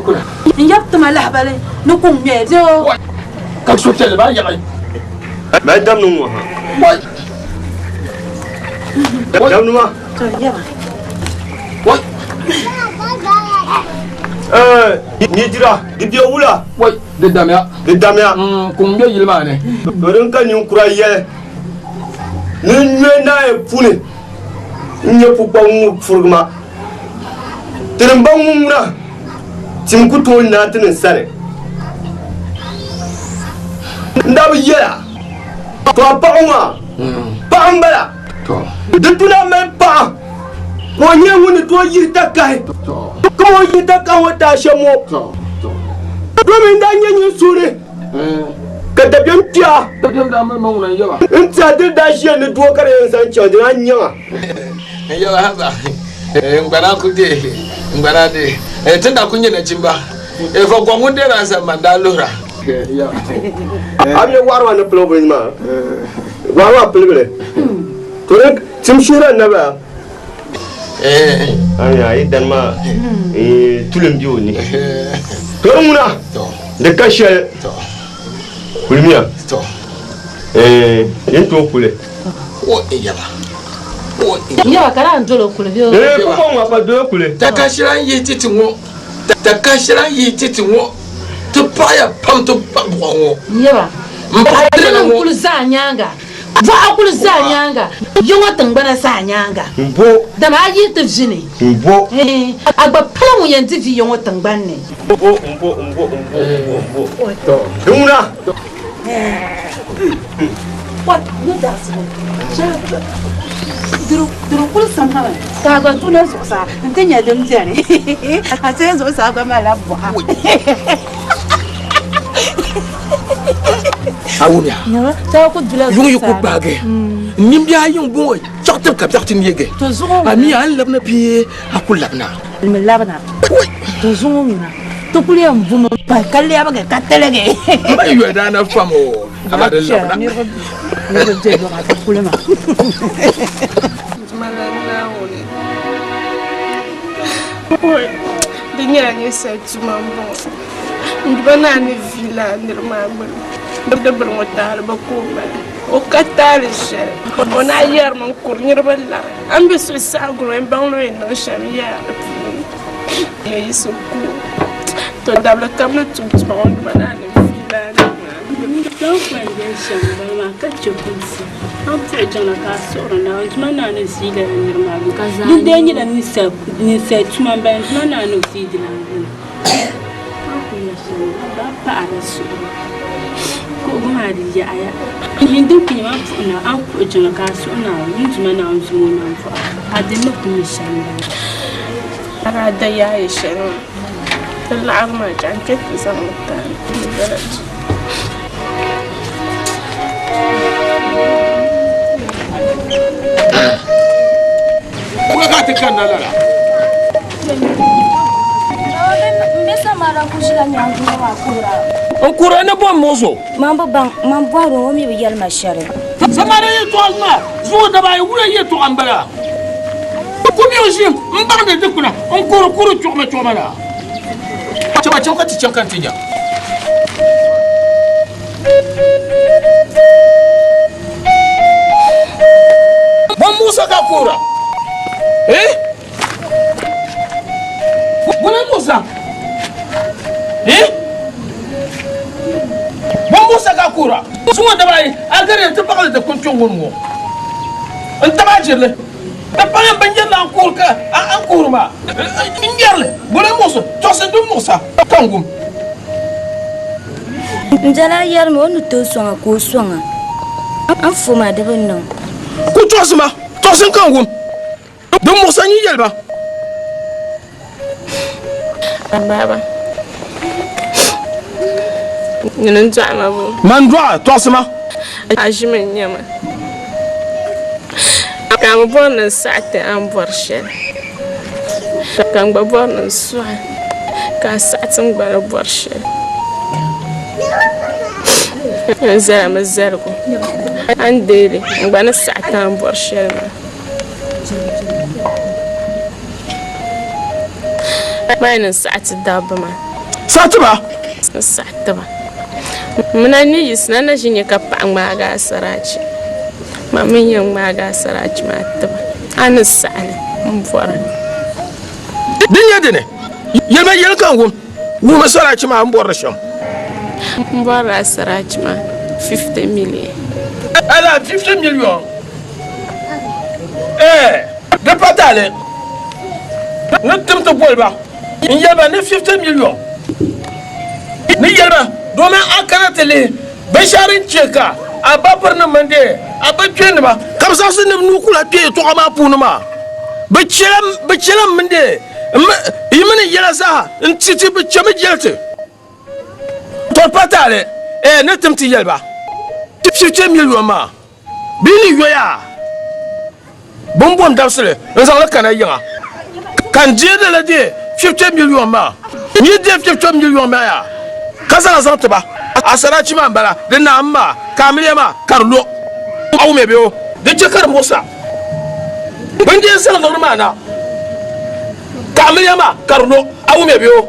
kuna. N yab tima lahibali ni kuŋ ŋmɛya bɛ o. Ka suhupiɛlli maa yaɣi. Mali damdi ŋ-ŋɔ ha. Damdi maa. Nidira, di be wula? Di damya. Di damya. Kuŋ m-be yili maa ni. To din ka ninkura yɛli ni n nyuɛ naai puni n-nyɛ pukpab ŋ-ŋub furigi ma. Ti ni baŋ ŋun ŋuna, tim ku tooi naai ti ni sani. N daa bi yɛl a, to a paɣ ŋɔ maa, paɣa m-bala. Di tu ni a mali paɣa ka o nyɛ ŋun ni tooi yihi takahi kaman o yihi takahi ŋɔ taai shɛm ŋɔ. Domin n daa nyɛ nyin suuni ka dabiɛm kpe a. N tiɛha di daa ʒiya ni doo ka di yɛn zaŋ chaŋ di naan nyaŋ a. N yɛla haba n gba daa ku deei n gba daa deei ti ni daa ku nyɛ nachimba fa gɔŋ ŋun deeri a sani maa n daa luhira. A mi waɣiri maa ni pili o bini maa waɣiri maa pilibili to ni tim shihira n na bala. A mi a yi dani maa tulim bɛ o ni to ni ŋuna di ka shɛli kulimiya yin tooi kuli. Yaba ka naan doli o kuli bee? Ee, pukɔŋ ŋɔ pa doli o kuli. Takashira n-yihi ti ti ŋɔ, takashira n-yihi ti ti ŋɔ, ti paɣiya pam ti buɣa ŋɔ. Yaba, M paɣa dini ŋɔ. n-kuli za a nyaaŋa, buɣa kuli za a nyaaŋa, yi ŋɔ tiŋgbana za a nyaaŋa. M-bo. Dama a yihi ti vi ni. M-bo. Ee, a gba pala ŋun yɛn di vi ya ŋɔ tiŋgbani ni. M-bo, m-bo, m-bo, m-bo, m-bo, m-bo. Di ŋuna. Ka a gba tuna zuɣusaa nti nya din beni. A chɛ zuɣusaa gba malila buɣa. A wumya, yuŋ yi ku gbaagi n nimbihi ayi m-bɔŋɔ chaɣ tib ka biɛɣu ti neegi. A mi a ni labina bee a ku labina? N mi labina. To zuŋɔ ŋuna ti kuli yɛn bumi pahi ka lɛbigi ka tiligi. M ba yi yoli daa na fam o, amaa di labina. Niriba be lɔba ti kuli ma. Di nyɛla ninsal tuma m-bɔŋɔ. N duba naa ni vi lala niri maa gbini. Di biri ŋɔ taali bi ka o mali. O ka taali shɛli. O naa yɛrimi n-kuri niriba lari. A ni be suhusaɣiŋgu ni n baŋ ni o yɛn niŋ shɛm yaa di puuni. N yiɣisi ku o. To dabili kam ni tum tuma ŋɔ duba naa ni vi lala niri maa gbini. Zaŋ kpani bɛ shɛm m-bala maa ka chɛ kumsi. A ni puhi jiŋli ka a suhiri Naawuni tuma naa ni ʒii lala niri maa gbini. Di dee nyɛla ninsal tuma m-bala tuma naa ni ʒii di lan gbini. A ni kuli ya shɛm m-bala a paɣiri suhuri. Kuhigu maa di yaɣiya. Nyin din kuli nyɛ maa puhi Naawuni, a ni puhi jiŋli ka a suhi Naawuni ni tuma Naawuni zum o nambɔɣu. A di ni kuli nyɛ shɛm m-bala. A daa da yaayɛ shɛli maa, ti laɣiri maa chaŋ n-kpe ti zaŋ li ti a ni daraja. Wula ka a ti kanna lala? N kuri ni bom muɣiso. Man bi baŋ, man bɔhiri o, o mi bi yɛli ma shɛli. Samari yɛtɔɣa maa zuɣu dabaayi wula yɛtɔɣa m-bala? N ku mi o ʒim m-baŋdi dikpuna n-kuri kuri chuɣima chuɣima la. Chama chaŋ ka ti chaŋ ka n ti nya. Bom Musa ka kuhira? Eh? Bom Musa? Eh? Bom Musa ka kuhira? Zuŋɔ dabaayi a gari ti baɣili dikpuni kpe ŋuni ŋɔ n-tab a jirili. Di pala n binyɛri la n-kuhiri ka a ni kuhiri maa. N ŋmɛri li, boli m-muɣisi, tɔɣisi din muɣisa ka n wum. N biɛla yɛrimi o ni tooi sɔŋ a ka o sɔŋ a. A ni fo ma di bi niŋ. Ku tɔɣisi ma, tɔɣisi ka n wum. Din muɣisa nyin yɛli ma. Baaba, Nyini n-dɔɣi ma bo? Man dɔɣi, tɔɣisi ma. A ʒimi n-nya ma, ka a mi bɔri ni n saɣi ti a ni bɔri shɛli, ka n gba bɔri ni n sɔɣi ka a saɣi ti n gba ni bɔri shɛli. N zalimi zaligu, a ni deei li, n gba ni saɣi ti a ni bɔri shɛli maa. Mali ni n saɣi ti dabba maa. Saɣi ti ba? N saɣi ti ba. Mina ni yiɣisina na ʒi nya ka paɣa ŋmaagi a saraachi. Man mi yɛn ŋmaagi a saraachi maa ti ba. A ni saɣi li m bɔra. Din nyɛ dini, yɛlima yɛli ka n wum. Wuhimi saraachi maa n bɔri li shɛm. M bɔrila a saraachi maa 50 million. Ala 50 million? Ɛɛ, di pa taali ni tim ti boli ba n-yɛli ba ni 50 million ni yɛli ba domin a kana ti lihi binshɛɣu din chɛ ka a ba pirinim mini dee a ba kpeenima ka bɛ zaɣisi ni bɛ nuu kula kpe yɛtɔɣa maa puuni maa. Bɛ chɛla m mini dee yi mini n yɛla zaa n-ti ti bɛ chɛmi jɛli ti. Tɔ pa taali ɛɛ ni tim ti yɛli ba 50 million maa. Bɛ ni yoya bimbom dabisili n-zaŋ li kana yiŋa, ka n deei lala deei 50 miliɔn maa. N yi deei 50 miliɔn maa yaa, ka zaŋ zaŋ ti ba, asarachi maa m-bala, di naam maa, ka amiliya maa ka di lo. A wumya bee o? Di chɛ ka di muɣis a. Bɛ ni deei zaŋ liɣiri maa na, ka amiliya maa ka di lo. A wumya bee o?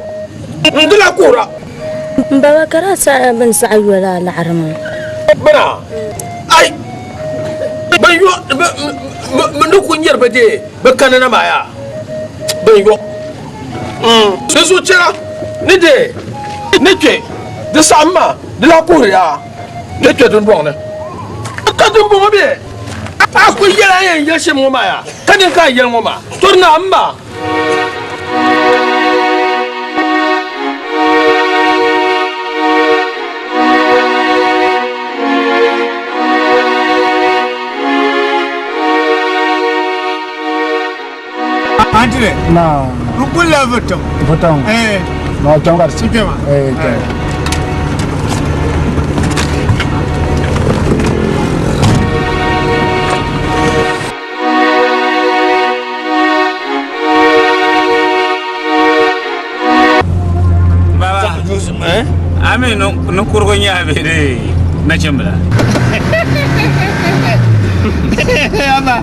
N di lahi kuhira. M baba ka daa saɣila bɛ ni saɣi yoli a laɣiri maa. Bana, Ai! Bɛn yo bɛ ni kul nyari ba dee bɛ kanna na maa yaa? Bɛn yo. Di zuɣu chɛra ni dee ni kpe di saɣim maa, di lahi kuhiri yaa ni kpe dundɔŋ ni. Ka dimbɔŋɔ be a kul yɛli a ni yɛn yɛli shɛm ŋɔ maa yaa? Ka din ka a yɛli ŋɔ maa? Tɔri naa m ma! Antire. Na. Rukula votom. Votom. Eh. Na tom ka. Sikema. Eh. Eh. Baba, a mi ninkurigu nyɛ a bihi di nachimbila. Ama,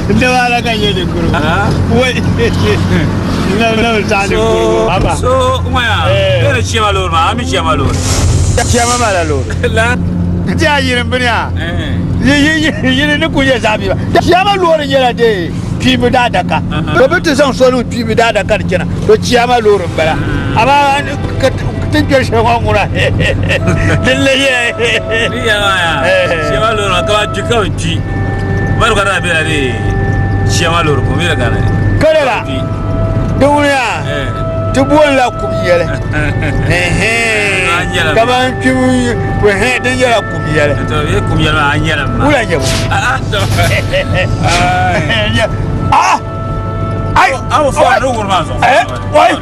n daba ala ka nyɛ ninkurigu. Wai, n na bi taɣi ninkurigu. Ama. So, ŋɔya, bɛ ni chɛma loori maa, a mi chɛma loori. Chɛma maa la loori. La. Ti a yini bini a. Yini ni ku nyɛ zaɣ biba. Chɛma loori nyɛla dee kpiimbi daadaka. Bɛ bi ti zaŋ soli kpiimbi daadaka di chana. To chɛma loori n bala. Amaa ti kpɛri shɛli ŋɔ ŋuna din le yɛ. Ni yɛ maa ya. Chɛma loori maa kama kpi ka bi kpi. Bari ka daa bela dee chɛma loori puuni bɛ ka ni. Kala la di ŋuni yaa ti booni la kum yɛli. Kaman kpibu din nyɛla kum yɛli. To ye kum yɛli maa a nyɛla maa. Wula nyɛ bu. Ah! Ai! A bi fɔra ni wuri maa zuɣu. Eh! Oi!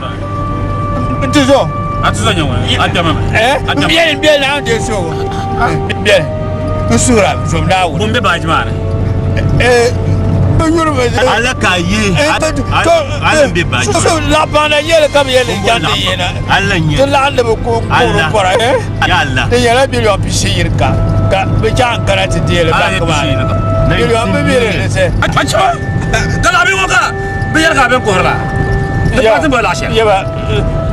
N ti zo. A ti zo nyɛ ŋuni? A kpɛma mi. Eh! N biɛli n biɛli na deei so. N biɛli. N suhura zom Naawuni. Ŋun be baaji maa ni. Eh! Ala ka yi ala be baaji maa ni. Laɣipaŋda nyɛli ka bɛ yɛli ni jaŋ di yina. Ala nyɛ. Ti laɣindi bi kuhuri kɔra. Ya Allah. Di nyɛla biliɔn pishi yini ka ka bɛ chaŋ kana ti deei li banki maa ni. Biliɔn bi mi di ni se. Ka laɣ bɛ ŋɔ ka bɛ yɛli ka a bɛn kuhiri ba. Di pa ti boli laɣ shɛli. Yaba.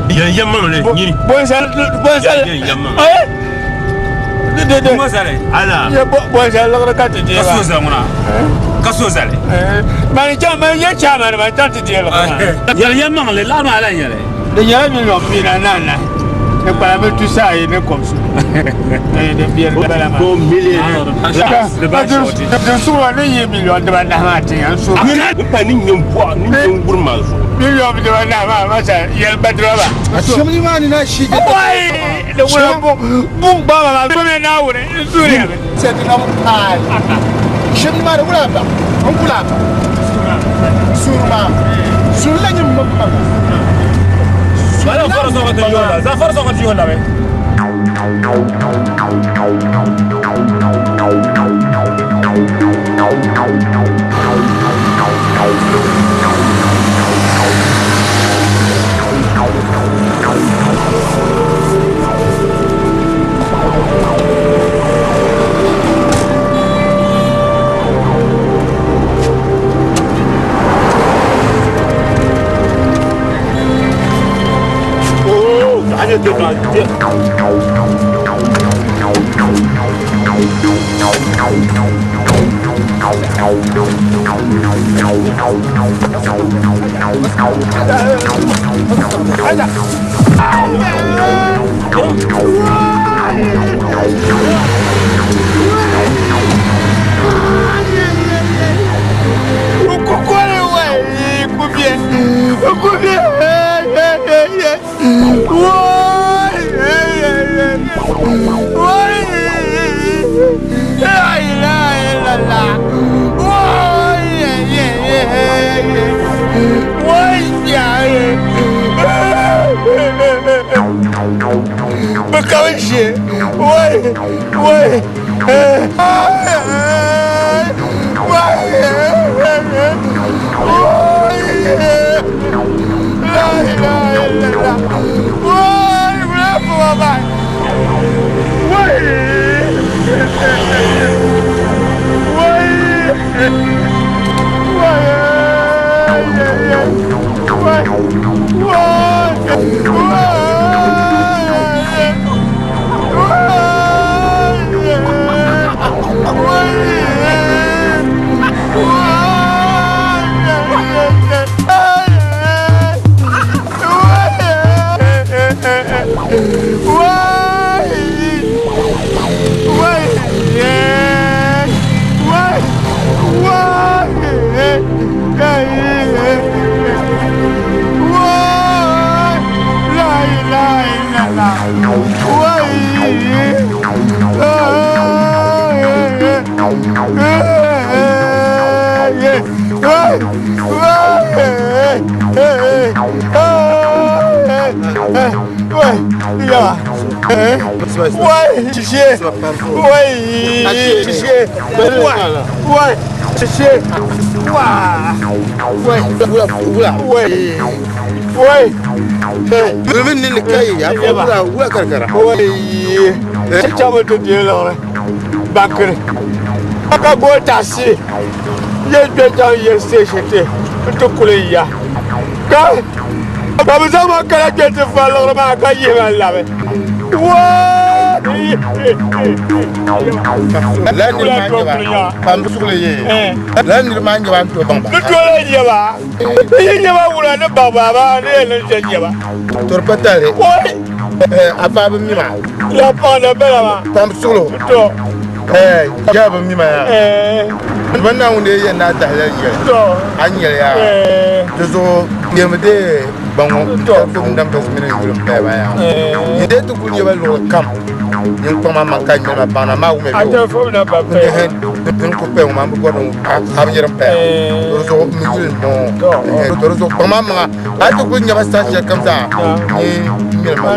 Yɛn yɛm maŋli nyini. Bonsali bonsali. Yɛn yɛm maŋli. Eh? Bonsali. Ala. Ye bonsali liɣiri ka ti deei ba. Ka so zali ŋuna. Ka so zali. Mani chaŋ mani yɛ chairman man chaŋ ti deei liɣiri maa. Yɛli yɛm maŋli laɣ maa ala nyɛli. Di nyɛla miliɔn pia ni anahi ni kpalami tusa ayi ni kɔbisi din bɛ di bala maa. Din suɣulo ni yi miliɔn dibanahi maa ti yɛn suɣulo. N pa ni nyɛ bɔɣu ni nyɛ wuri maa zuɣu. Miliɔn dibanahi maa masa yɛli badira ba. A shɛm ni maa ni na shi. Wai! Di wula buŋ gbaama maa bɛ Naawuni n suhuri mi. Sɛ ti na bi paai shɛm ni maa ni wula ba n kula ba suhuri maa suhuri la nyɛ maŋ maŋa. Zafar sɔŋ ti yola. Zafar sɔŋ ti yola bɛ. Bakiri ka go taxi ye kpɛ chaŋ yɛli station ti n ti kuli ya ka ka bi zaŋ ma kana kpɛ ti fa liɣiri maa ka yihi ma labi bi tola nyɛba bi yi nyɛba wula ni baŋ ba maa ni yɛn niŋ shɛli nyɛba Tori pa tali. A paɣa bi mi ma. La paɣa na bala maa. Pam suɣulo. To. Jaa bi mi ma yaa. Ban Naawuni dee yɛn daa tahi lali yɛli. To. A ni yɛli yaa. Di zuɣu yɛlimi dee gbaŋ ŋɔ telefon numbers mini yuli m-paya maa yaa. Yi dee ti kuli nyɛ ba luɣili kam. Nyin kpaŋ maa maŋ ka nyɛli ma paɣa na maa wumya A telefon number paya. Din ku paya ŋɔ maa m bi bɔri ni a bi yɛri m paya. Di zuɣu m mi yuli m-bɔŋɔ. Di zuɣu kpaŋ maa maŋa A ti kuli nyɛba saha shɛli kam zaa ni miri ma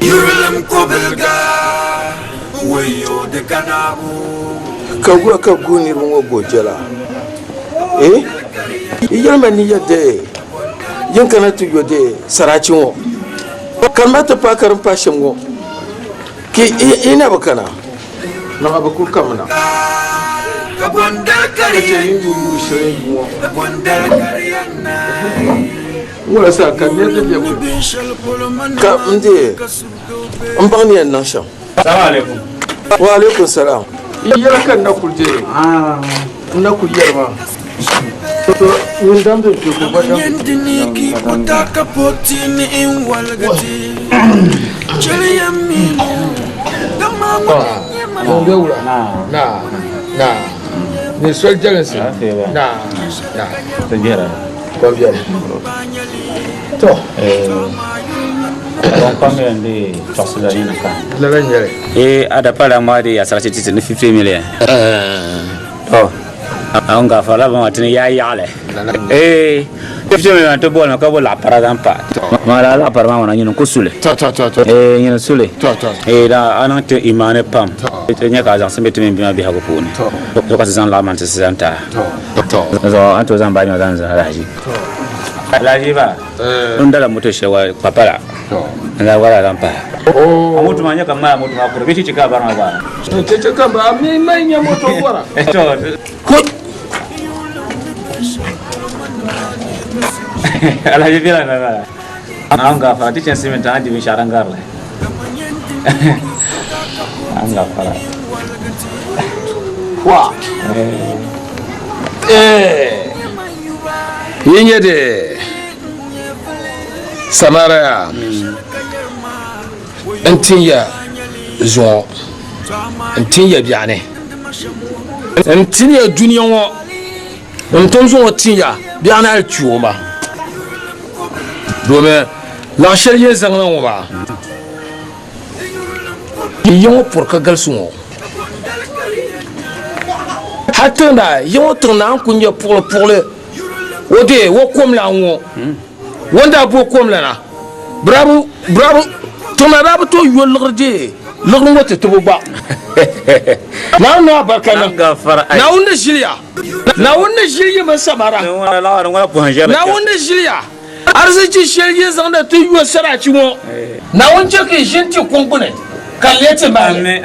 Yurilim kobilga wayo di ganabu. Ka gula ka guhi niriba ŋɔ bo jɛla. Eh? Yi yɛli ma ni ya dee yin kana ti yo dee sarachi ŋɔ. Kanima ti paai ka din paai shɛm ŋɔ ki yi na bi kana. Naɣa bi kuli kamina. Ka chɛ yin yu yuui shɛli yin yu ŋɔ. Wala sa ka nir di bɛ ka n deei n baŋ ni yɛn niŋ shɛm. Salaam alaikum. Wa alaikum salam. Yɛla ka n na kuli deei n na kuli yɛri maa. To ŋun damdi n kpe ka o gba damdi. Ŋun be wula? Na, na. Ni soli jɛlinsi? Na, na. Kom biɛni. To. Kom pam yɛn di tɔɣisi la nina ka. Lala n nyɛli. Ee a da pala maa di asara ti ti ni 50 million. To. An gafara ba ma tini ya yaɣali. Ee 50 million ti boli ma ka bo laɣa para zaŋ pa. Ma la laɣa para maa ŋuna nyini ku suli. Ee nyini suli. Ee da a niŋ ti imaani pam. Ti nya ka a zaŋsim be ti mini bia maa biɛhigu puuni. To ka ti zaŋ laɣa maa ti zaŋ ti a. Zuɣu a ni tooi zaŋ baaji maa zaŋ zaŋ alahaji. Alahaji ba, o ni dala moto shɛli wa kpapala n daa gba zaŋ pahi. A moto maa nyɛ ka ŋmaai moto maa kuri bee cheche ka a bari maa gba? Cheche ka ba, mi ma nya moto bɔra. Alahaji bela na bala. An gafara ti chani siminti an di binshɛɣu din gari li. An gafara. Wa. Eh. Yi nyɛ di Samaria n tin ya zuŋɔ n tin ya biɛɣuni n tin ya dunia ŋɔ N tom zuŋɔ tin ya biɛɣuni hali ti o ma, domin laɣ shɛli yɛn zaŋ na ŋɔ maa, yi ya ŋɔ pɔri ka galisi ŋɔ. Hal tiŋ daa ya ŋɔ tiŋ naa n-kul nyɛ puɣilipuɣili o dee o kom la ŋɔ, o ni daa bo kom la na, bɛ daa bi tiŋ maa daa bi tooi yo liɣiri dee liɣiri ŋɔ ti tibu gba. Naawuni niŋ abarika niŋ. Naawuni ni ʒili ya. Naawuni ni ʒili yi mini Samara. Naawuni ni ʒili ya arzichi shɛli yi zaŋdi ti yo sarachi ŋɔ. Naawuni chɛ ka yi ʒini ti kuŋ gbini ka leei ti mahili.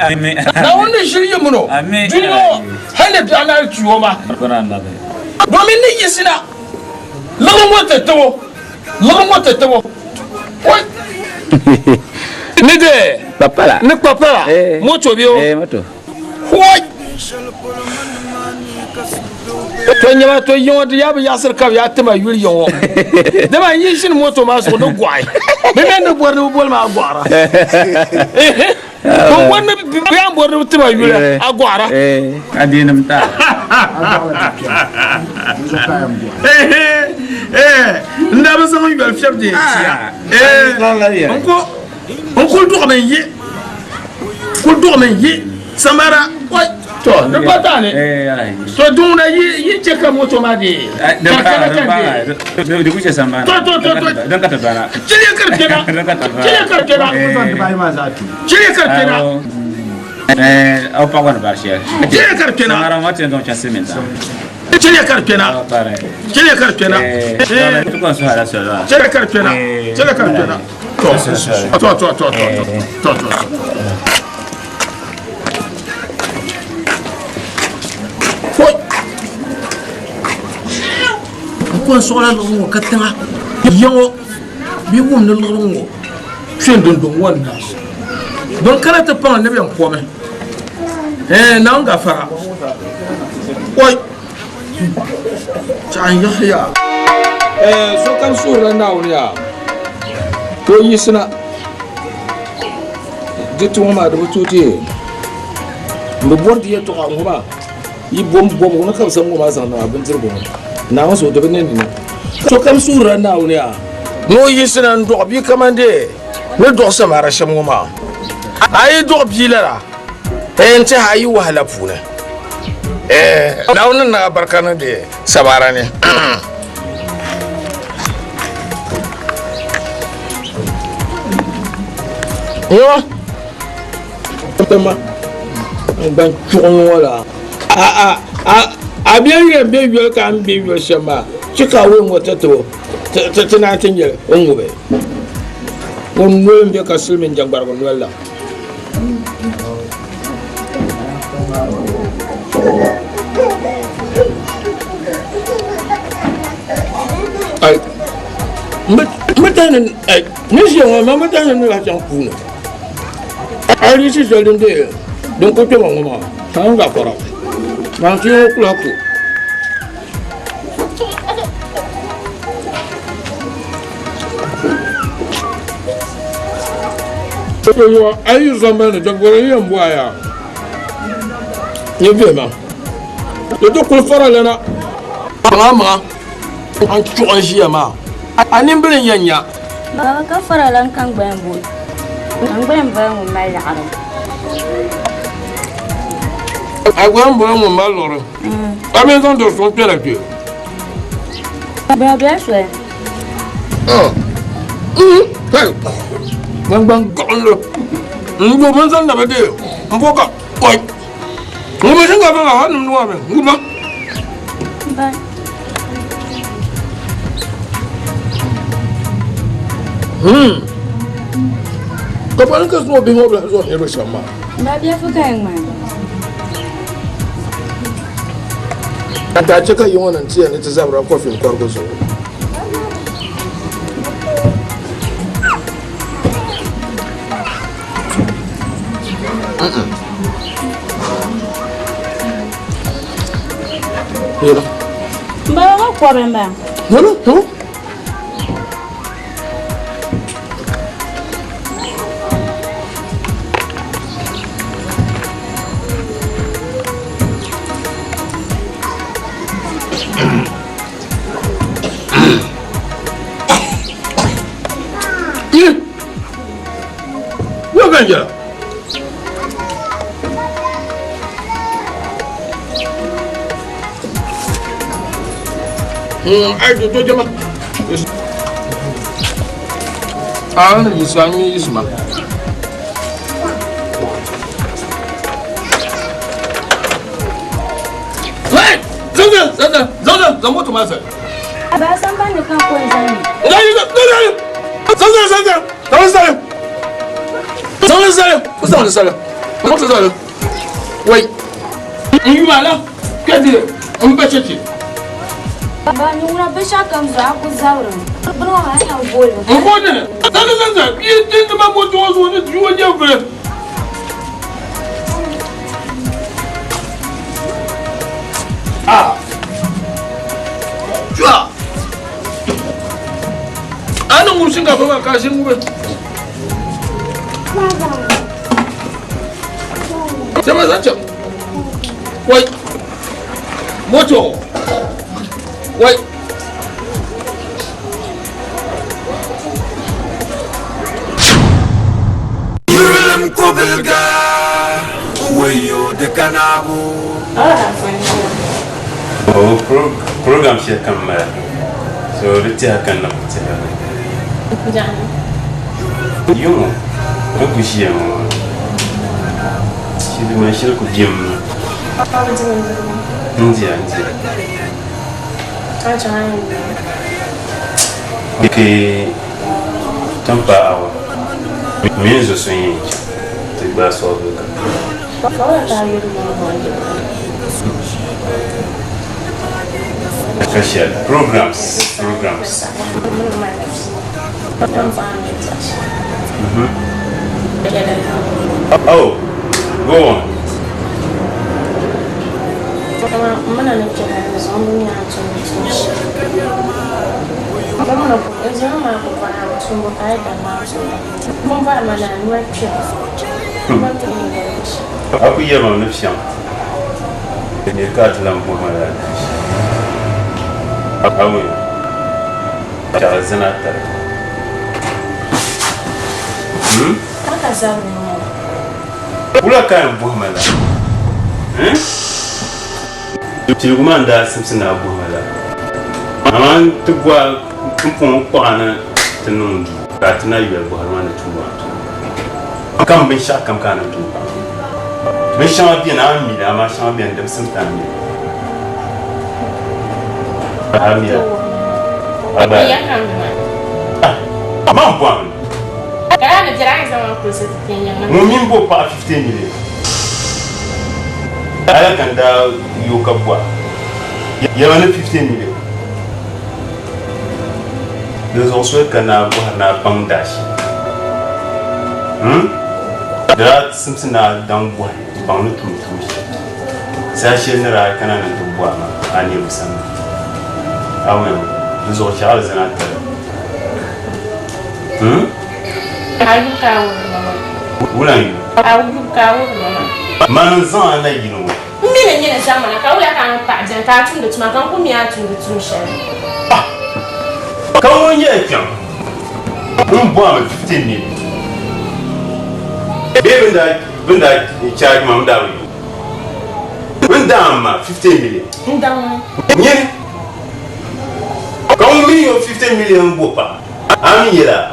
Naawuni ni ʒili yi min o dunia ŋɔ hal ni biɛɣu naai ti o ma. Domin ni yiɣisina liɣiri ŋɔ ti tib o, liɣiri ŋɔ ti tib o. Oi! Ni dee, ni kpapala, moto bɛ o. Hoi! To nyɛma to yiŋɔ di yaa bi yaɣisiri ka bi yaa tima yuli yiŋɔ dama n yi ʒini moto maa zuɣu ni gɔɣi bi mini ni bɔri ni bi boli ma a gɔɣira bin bɔri ni bi yaa bɔri ni bi tima yuli a gɔɣira n daa bi zaŋ n yoli fiɛbi di tia n ko N kul duɣimi n-yi, kul duɣimi n-yi samara. Oi, to, di pa taali. To, duŋda yi yi chɛ ka moto maa deei, ka kana ka deei. Di ku chɛ sambana. To, to, to, to. Din ka ti bana. Chiliya ka di kpɛna. Chiliya ka di kpɛna. Chiliya ka di kpɛna. Aw paɣa ni bari shɛli. Chiliya ka di kpɛna. Samara ŋɔ ti yɛn zaŋ chaŋ silimiintiŋa. Chiliya ka di kpɛna. Chiliya ka di kpɛna. Chiliya ka di kpɛna. Chiliya ka di kpɛna. To, to, to, to, to, to, to. Foi. N ko n sɔgla liɣiri ŋɔ ka tiŋa yiŋɔ bɛ wum ni liɣiri ŋɔ kpe n dunduŋ ŋɔ ni na. Bɛn kana ti paŋ ni bɛn komi. Ɛɛn Naawuni gafara. Oi! Chaɣ n yiɣisi ya. Ɛɛn sokam suhirila Naawuni ya ka o yiɣisina. Di ti ŋɔ maa di bi tooi deei. M bi bɔri di yɛtɔɣa ŋɔ maa. Yi bom bɔbigu ni ka bɛ zaŋ ŋɔ maa zaŋ niŋ a bindirigu ni. Naawuni zuɣu di bi ne nini. Sokam suhirila Naawuni ya ni o yiɣisina n-dɔɣi bia kaman dee ni dɔɣi Samara shɛm ŋɔ maa. A yi dɔɣi bia lala, ɛɛn tɛha a yi wahala puuni. Ɛɛn Naawuni ni niŋ a barika niŋ di Samara ni. Ŋɔ, n gban chuɣu ŋɔ la. A a a bɛ yɛn bɛ yoli ka n bɛ yoli shɛm maa chɛ ka a wei ŋɔ ti ti o ti ti naan ti nyɛ o ŋubi o noli n bɛ ka silimiin jɛŋgbarigu noli la. Ai n bi tahi ni ai ni ʒiya ŋɔ maa n bi tahi ni n lahi chaŋ puuni. A yi si shɛli din deei din ku kpɛma ŋɔ maa ka n ga kɔra maa ti ŋɔ kula ku a yi zambani ni dabgɔri yɛn bɔhi a yaa nyɛ viɛma di ti kuli fara lana maŋa maŋa an chuɣu n ʒiya maa a nimbili n yɛn nya Baba ka fara lan ka n gba yɛn bo n gba yɛn boli ŋun mali liɣiri. A gba yɛn boli ŋun mali liɣiri ka mi zaŋ diri suŋ kpɛla kpɛ. Bɛ bela soli. Gbaŋgbaŋ gaɣinli n yo bin zaŋ na bi deei n bo ka oi ŋun bi shinkaafa maa hali nimdi maa mi ŋuna. Ka bɔni ka zuŋɔ bihi ŋɔ bi lahi zuɣu niriba shɛm maa. Ba biɛfu ka yi ŋmani. Ka daa chɛ ka yi ŋɔ niŋ tiya ni ti zabira kɔfin kɔrigu zuɣu. Baba ka kɔbi n-bala. Yau kan jira. Ai to jama. Ah, ni sami isma. Hey, zanzan, zanzan, zanzan, zan moto ma sai. Ba san ban ni kan ko zan. Zanzan, zanzan, zanzan. Zanzan, zanzan, zanzan, zanzan. Zanzan. Wai. N yuma la, kadi n ba cheche. Ba ni ŋuna binshɛɣu kam zuɣu a ku zabirimi. Bini ŋɔ maa a yɛn booli mi. N booli ni. Zanzan, zanzan, yi din ma moto ŋɔ zuɣu ni juwa jɛ vili. Ah. Jua. A ni ŋubi shinkaafa maa ka a ʒini ŋubi. Chɛma zaŋ chaŋ. Wai. Moto. Wai. Yurilim kobilga wayo di kanabu. O program shɛli kam mali so di tɛha ka n na ku tɛha li. Yuŋɔ n ku ʒiya ŋɔ maa shili man shili ku bemi maa. N diya n diya. Ke tin paai awa mini zo so yɛn chaŋ ti gbaai sɔɣibu ka. Ka shɛli programs programs. Oh, go on. A ku yɛri ma ni shɛm ni ka a ti lan bɔhi ma lala dahin shɛli. Awe, chɛɣu zina tari. Hmm? Wula ka a yɛn bɔhi ma lala? Hmm? Piligu maa n daa simsi ni a bɔhi ma lala. Amaa n ti bɔhi a pumpɔŋɔ kpaɣa na ti niŋ n duu ka a ti na yoli bɔhiri ma ni tuui maa tuui. Kam binshɛɣu kam ka a ni tooi baŋ. Binshɛŋa beni a ni mi li amaa shɛŋa beni di bi simti a mi li. A mi li? A gba Man bɔhim li. Ŋun mi m-bo paɣa 50 million. Hali ka n daa yo ka bɔha yɛma ni 50 million. Di zuɣu soli ka naa bɔhiri ni a baŋ daashi. Hmm? Di daa simsi ni a daŋ bɔhi m-baŋ ni tum tuun shɛli. Saha shɛli ni daa kana ni nti bɔhi ma a niriba sani maa. A wumya mi? Di zuɣu chɛ alizana tali. Hmm? A yuli ka a wuhiri ma maa. Wula n-yuli? A yuli ka a wuhiri ma maa. Mani n-zaŋ a na yini ŋɔ. M mi ni nyini zaŋ ma na, ka wula ka a ni paɣi beni ka a tumdi tuma, ka n ku mi a ni tumdi tuun shɛli? Ah! Ka ŋun nyɛla kpiɔŋ ŋun bɔhi mi 15 million bee bɛ ni daa charge ma mi daa bi yo. Bɛ ni daa ma 15 million. N daŋ mi. Nyini ka ŋun mi yo 15 million bo paɣa, a mi nyɛla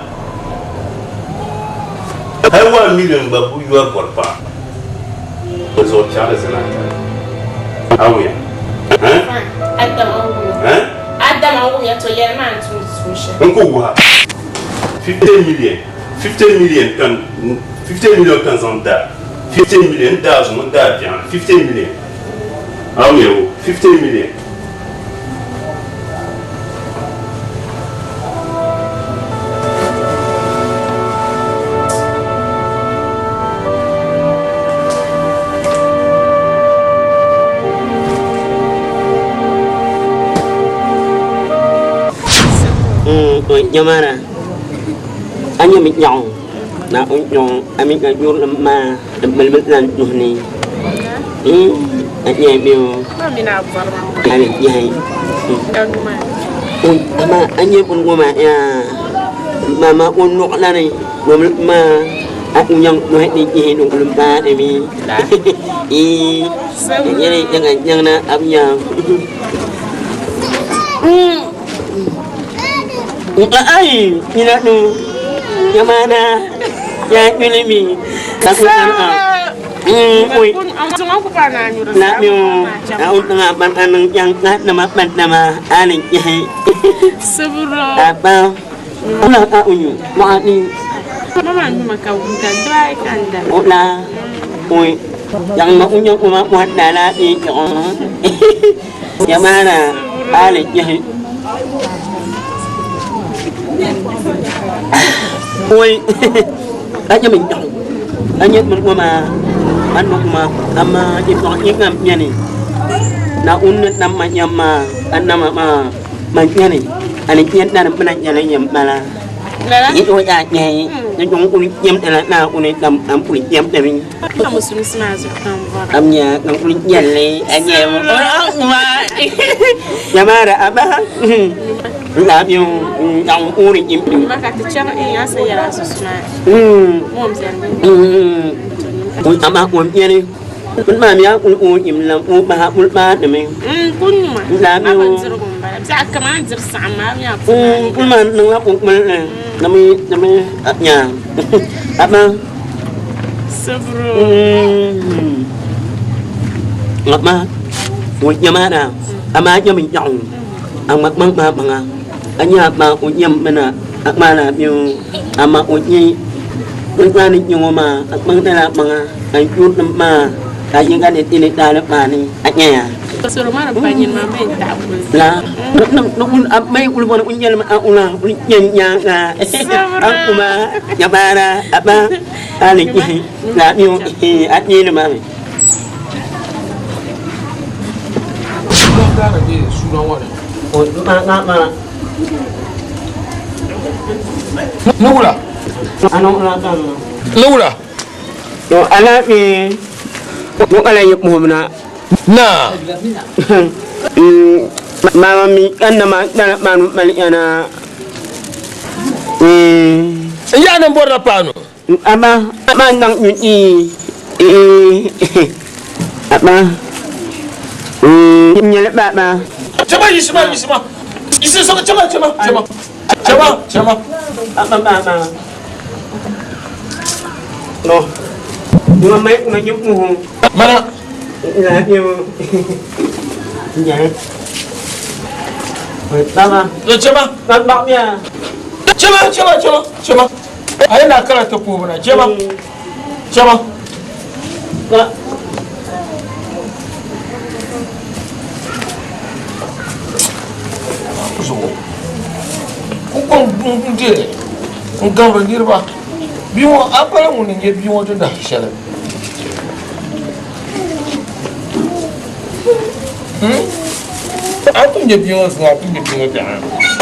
hali 1 million gba bi yɔri bɔri paɣa. O zuɣu chaɣili zina ata. A wuya? Adama wumiya to yɛli maa n-tumdi tuun shɛli. N ku wuha 50 million, 50 million ka n, 50 million ka n zaŋ da, 50 million n daa zuŋɔ n daa biɛɣuni, 50 million. A wumiya o, 50 million. Nyamana a nyɛ mi nyaɣu na o nyaɣu a mi ka yurilim maa di milimi la nuhi ni a nyɛ mi o a ni nyahi amaa a nyɛ bini ŋɔ maa yaa mama o nuɣu la ni maa a nyaŋ nuhi ni nyahi ni ŋuni maa ni mi nyɛli din nyaŋ na a bi nyaŋ ai ina nu yamana ya yuli mi ka ku a ui na mi a un nga ban anang yang na nama ban nama ani yahi apa una a unyu ma ni Mama nyuma ka wuta dai kanda. Ula ui yang ma unyu uma wa na la i yo yamana ani yahi ui a nyɛ min nyaɣu a nyɛ min ŋɔ maa a niŋ ma amaa yi tɔɣi yi ŋam nyɛni Naawuni ni nam ma nyam maa a nama maa man nyɛni a ni nyɛ nani mina nyɛli nyɛm mala yi o yaa nyɛhi ni nyɔŋ kuli nyɛm dala Naawuni nam am kuli nyɛm dami am nya kan kuli nyɛli a nyɛ yamara aba labiyo nyaɣu uri im Ama o nyɛli bini maa mi a kuli o im la o bahi kuli maa ni mi labiyo kuli maa niŋla o kpuli ni nami nami nya ama ama o nyɛ na ama nyɛ mi nyaɣu a ŋma kpaŋ kpaŋ kpaŋa a nya ma o nyɛm mina a ŋmaala miu ama o nyɛ o ŋmaa ni nyɛ ŋɔ maa a kpaŋ dala kpaŋa a yuri nim maa ka yinga ni ni daali maa ni a nyɛya la a mai kuli bɔni o nyɛlimi a una o nyɛ nyaanga a kuma nyabaara a ba a ni nyɛhi la miu a nyɛli maa mi Ni wula? Ni wula? Alaafee ŋɔ ka lahi nyɛ kpuhimna. Naa. Mama mi ka nama tala paanu mali yana. N yaɣa ni n bɔrila paanu. Aba ma naŋ i aba nyɛli baba. Chama yiɣisima yiɣisima yiɣisi sɔŋ chama chama chama chama chama. Aba baba. No. Mana. Baba. Chema. Chema, chema, chema, chema. Ayi na kala ti puhibu na chema. Chema. Zuɣu. N kɔŋ n deei n gabiri niriba. Bia ŋɔ a pala ŋun n-nyɛ bia ŋɔ ni dahi shɛli. A ku nyɛ bia ŋɔ zuŋɔ a ku nyɛ bia ŋɔ biɛɣu.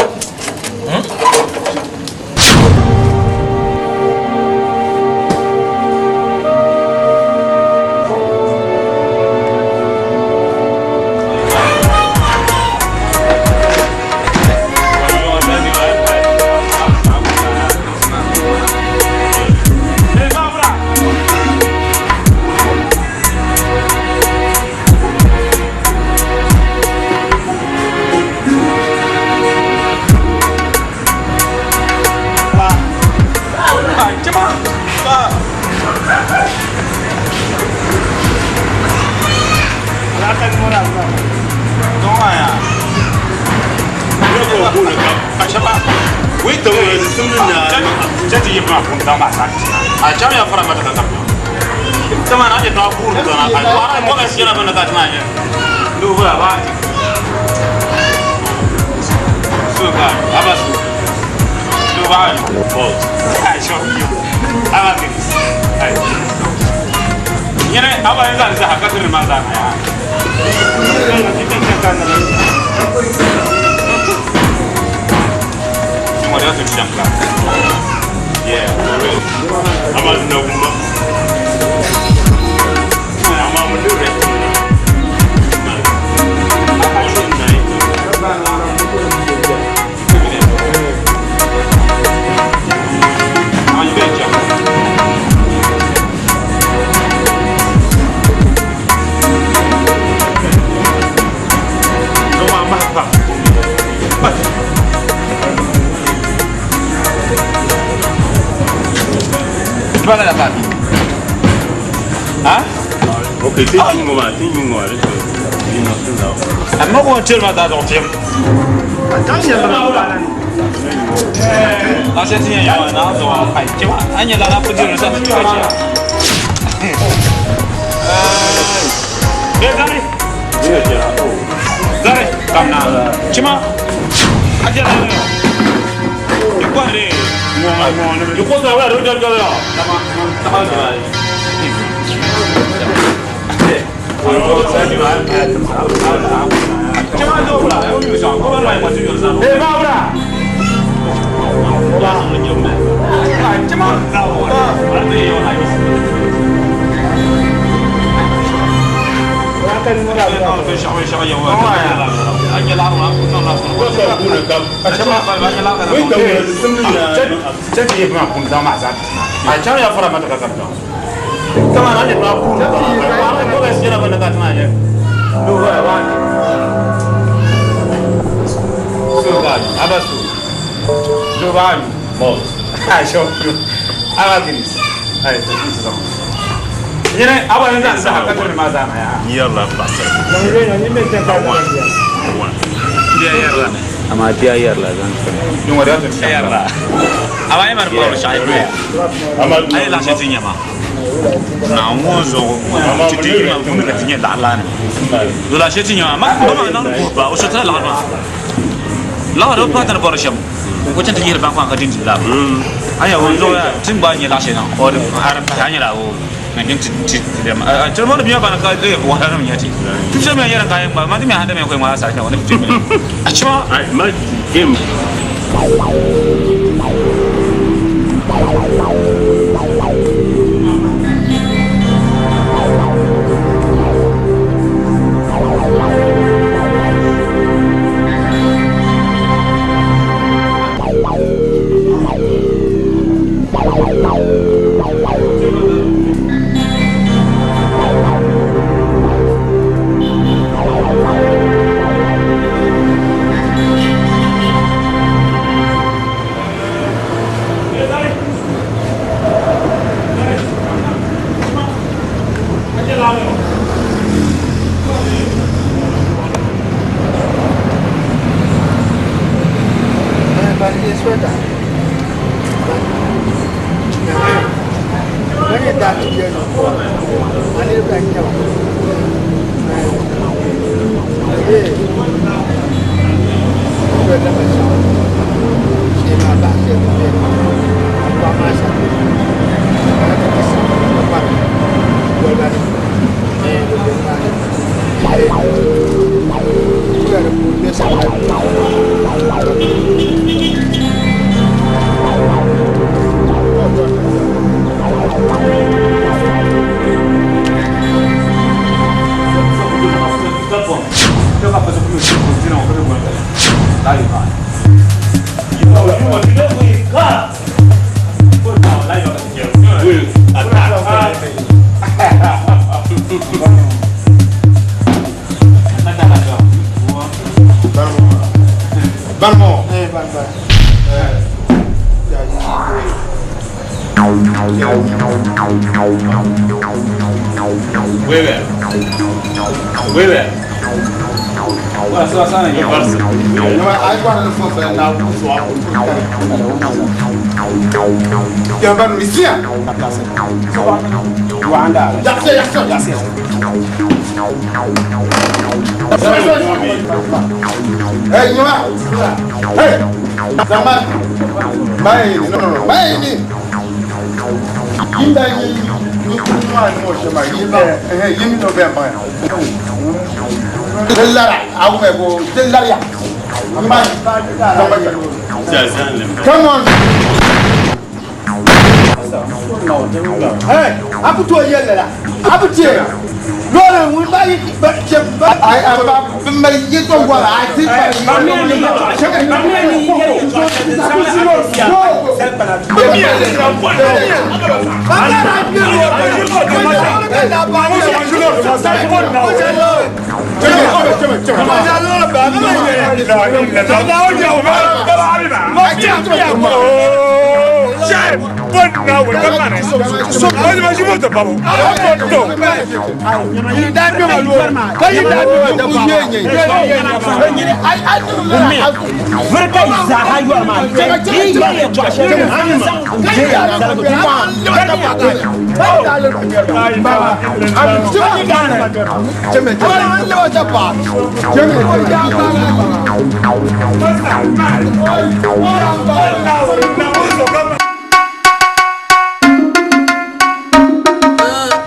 Come on. Hey, abuto yɛlɛ abutie lɔɔre ŋun ba yi ba cɛ ba. Ayi a ba mali ye to wala a ti ba.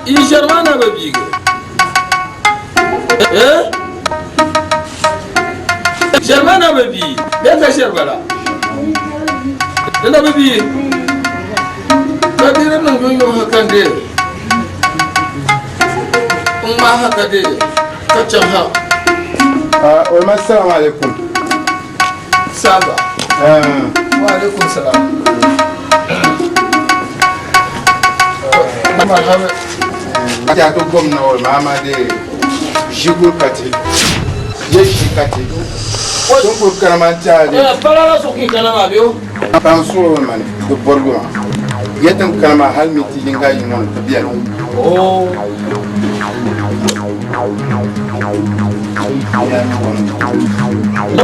Yi ʒɛri maa na bi biigi ʒɛri maa na bi bii bee ka ʒɛri bala di na bi bii ka di di niŋ yomyom ha ka n dee n ŋmaa ha ka dee ka chaŋ ha. Olma assalamu alaikum. Saba. Wa alaikum salam. Marhaba. Ya to gwamna wal mama de jigul kati. Ye shi kati. Sun kur karaman tare. Fara la so ki kana ma biyo. Ban so man de borgo ma. Yetin karama hal mi ti yinga yin won to biya. Oh.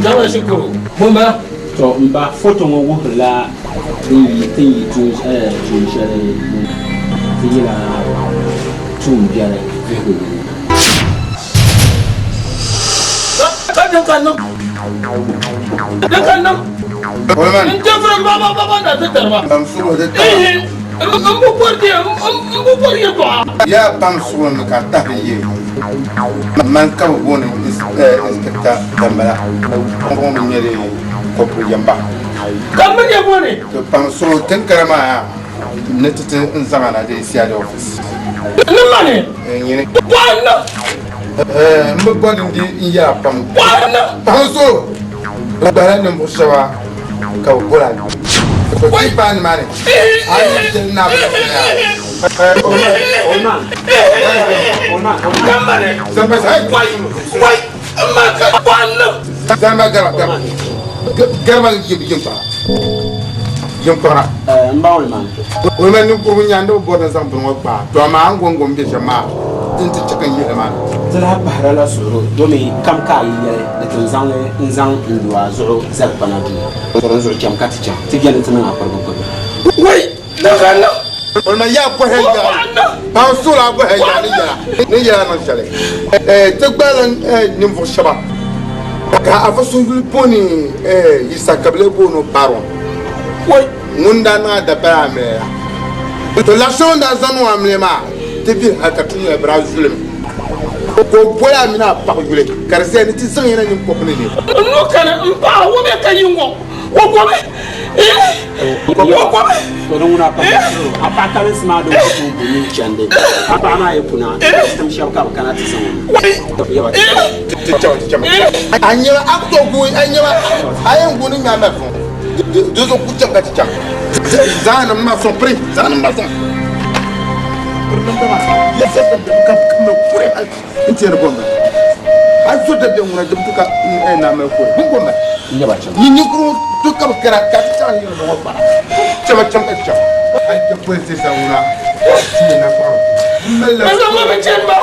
Jama shukuru. Mumba. To n ba foto ŋɔ wuhirila din yi tin yi tuun tuun shɛli ti yila tuun biɛri vihigu ni. Ka din ka niŋ. Din ka niŋ. N tɛfiri ba ba ba ba na ti tari ba. Ban sugo de ta. N bi bɔri di n bi bɔri yɛltɔɣa. Ya ban sugo ni ka tahiri ye. Man ka bi booni inspector Dambala. Ŋɔ mi nyɛ di kɔpiri yamba. Ka mi nyɛ booni. To ban sugo tin kara maa ni ti ti n zaŋa na di CID office. Ni mani. Nyini. Bɔhindi. N bi bɔri n di n yɛra pam. Bɔhindi. Ban sugo. Gbala ninvuɣu shɛba ka bi bɔra. To ti paai nimaani. A yi shɛli na bi Zamba garba garba garba jim kpaŋa jim kpaŋa. N ba Olman. Olman ninkurigu nyaandi bi bɔri ni zaŋ bini ŋɔ kpaa to amaa a ni gom bɛ shɛm maa din ti chɛ ka n yihili maa. Ti lahi pahirila la suhuri domi kam ka a yi yɛli ni ti n-zaŋ li n-zaŋ n-lu a zuɣu zali kpana duu. Din zuɣu cham ka ti chaŋ ti beni ti niŋ a kparibu kparibu. Wai! Daŋ ka niŋ! Walima yaa bɔhi yaɣi paɣa suɣula bɔhi yaɣi ni yɛla ni yɛla niŋ shɛli ti gbaala ninvuɣu shɛba ka afa so yuli booni Yisa ka bɛ lee booni o Baron ŋun daa niŋ a dabari amiliya la. To laɣ shɛli o ni daa zaŋ niŋ o amiliya maa ti vihi hal ka ti nyɛla bɛ daa zulimi ka o boli a mini a paɣ yuli ka di zaya ni ti zaŋ ya na nyin kɔpu ni ne. N nuu kani m paɣa o bɛ ka yi ŋɔ o gobi o gobi. To di ŋuna pa a paɣa kalinsi maa din ku tooi bu nini chandi a paɣa maa yi kuna tim shɛba ka bɛ kana ti zaŋ o na. Ti chama ti chama a nyɛma a ku tooi guui a nyɛma a yɛn guui ni ŋmɛ a mali fɔŋ di zuɣu ku cham ka ti chaŋ zaŋ nim maa sɔŋ piri zaŋ nim maa sɔŋ piri namda maa ya sa ka ka kuri hali n ti yɛn bomba a zo da bɛ ŋuna dim tu ka n na mali kuri bin bomba ni ninkuru tu ka bi kana ka ti chaŋ yɛn ŋɔ kpara chama cham ka chaŋ a ti poli ti sa ŋuna ti na kpaɣa n mali la.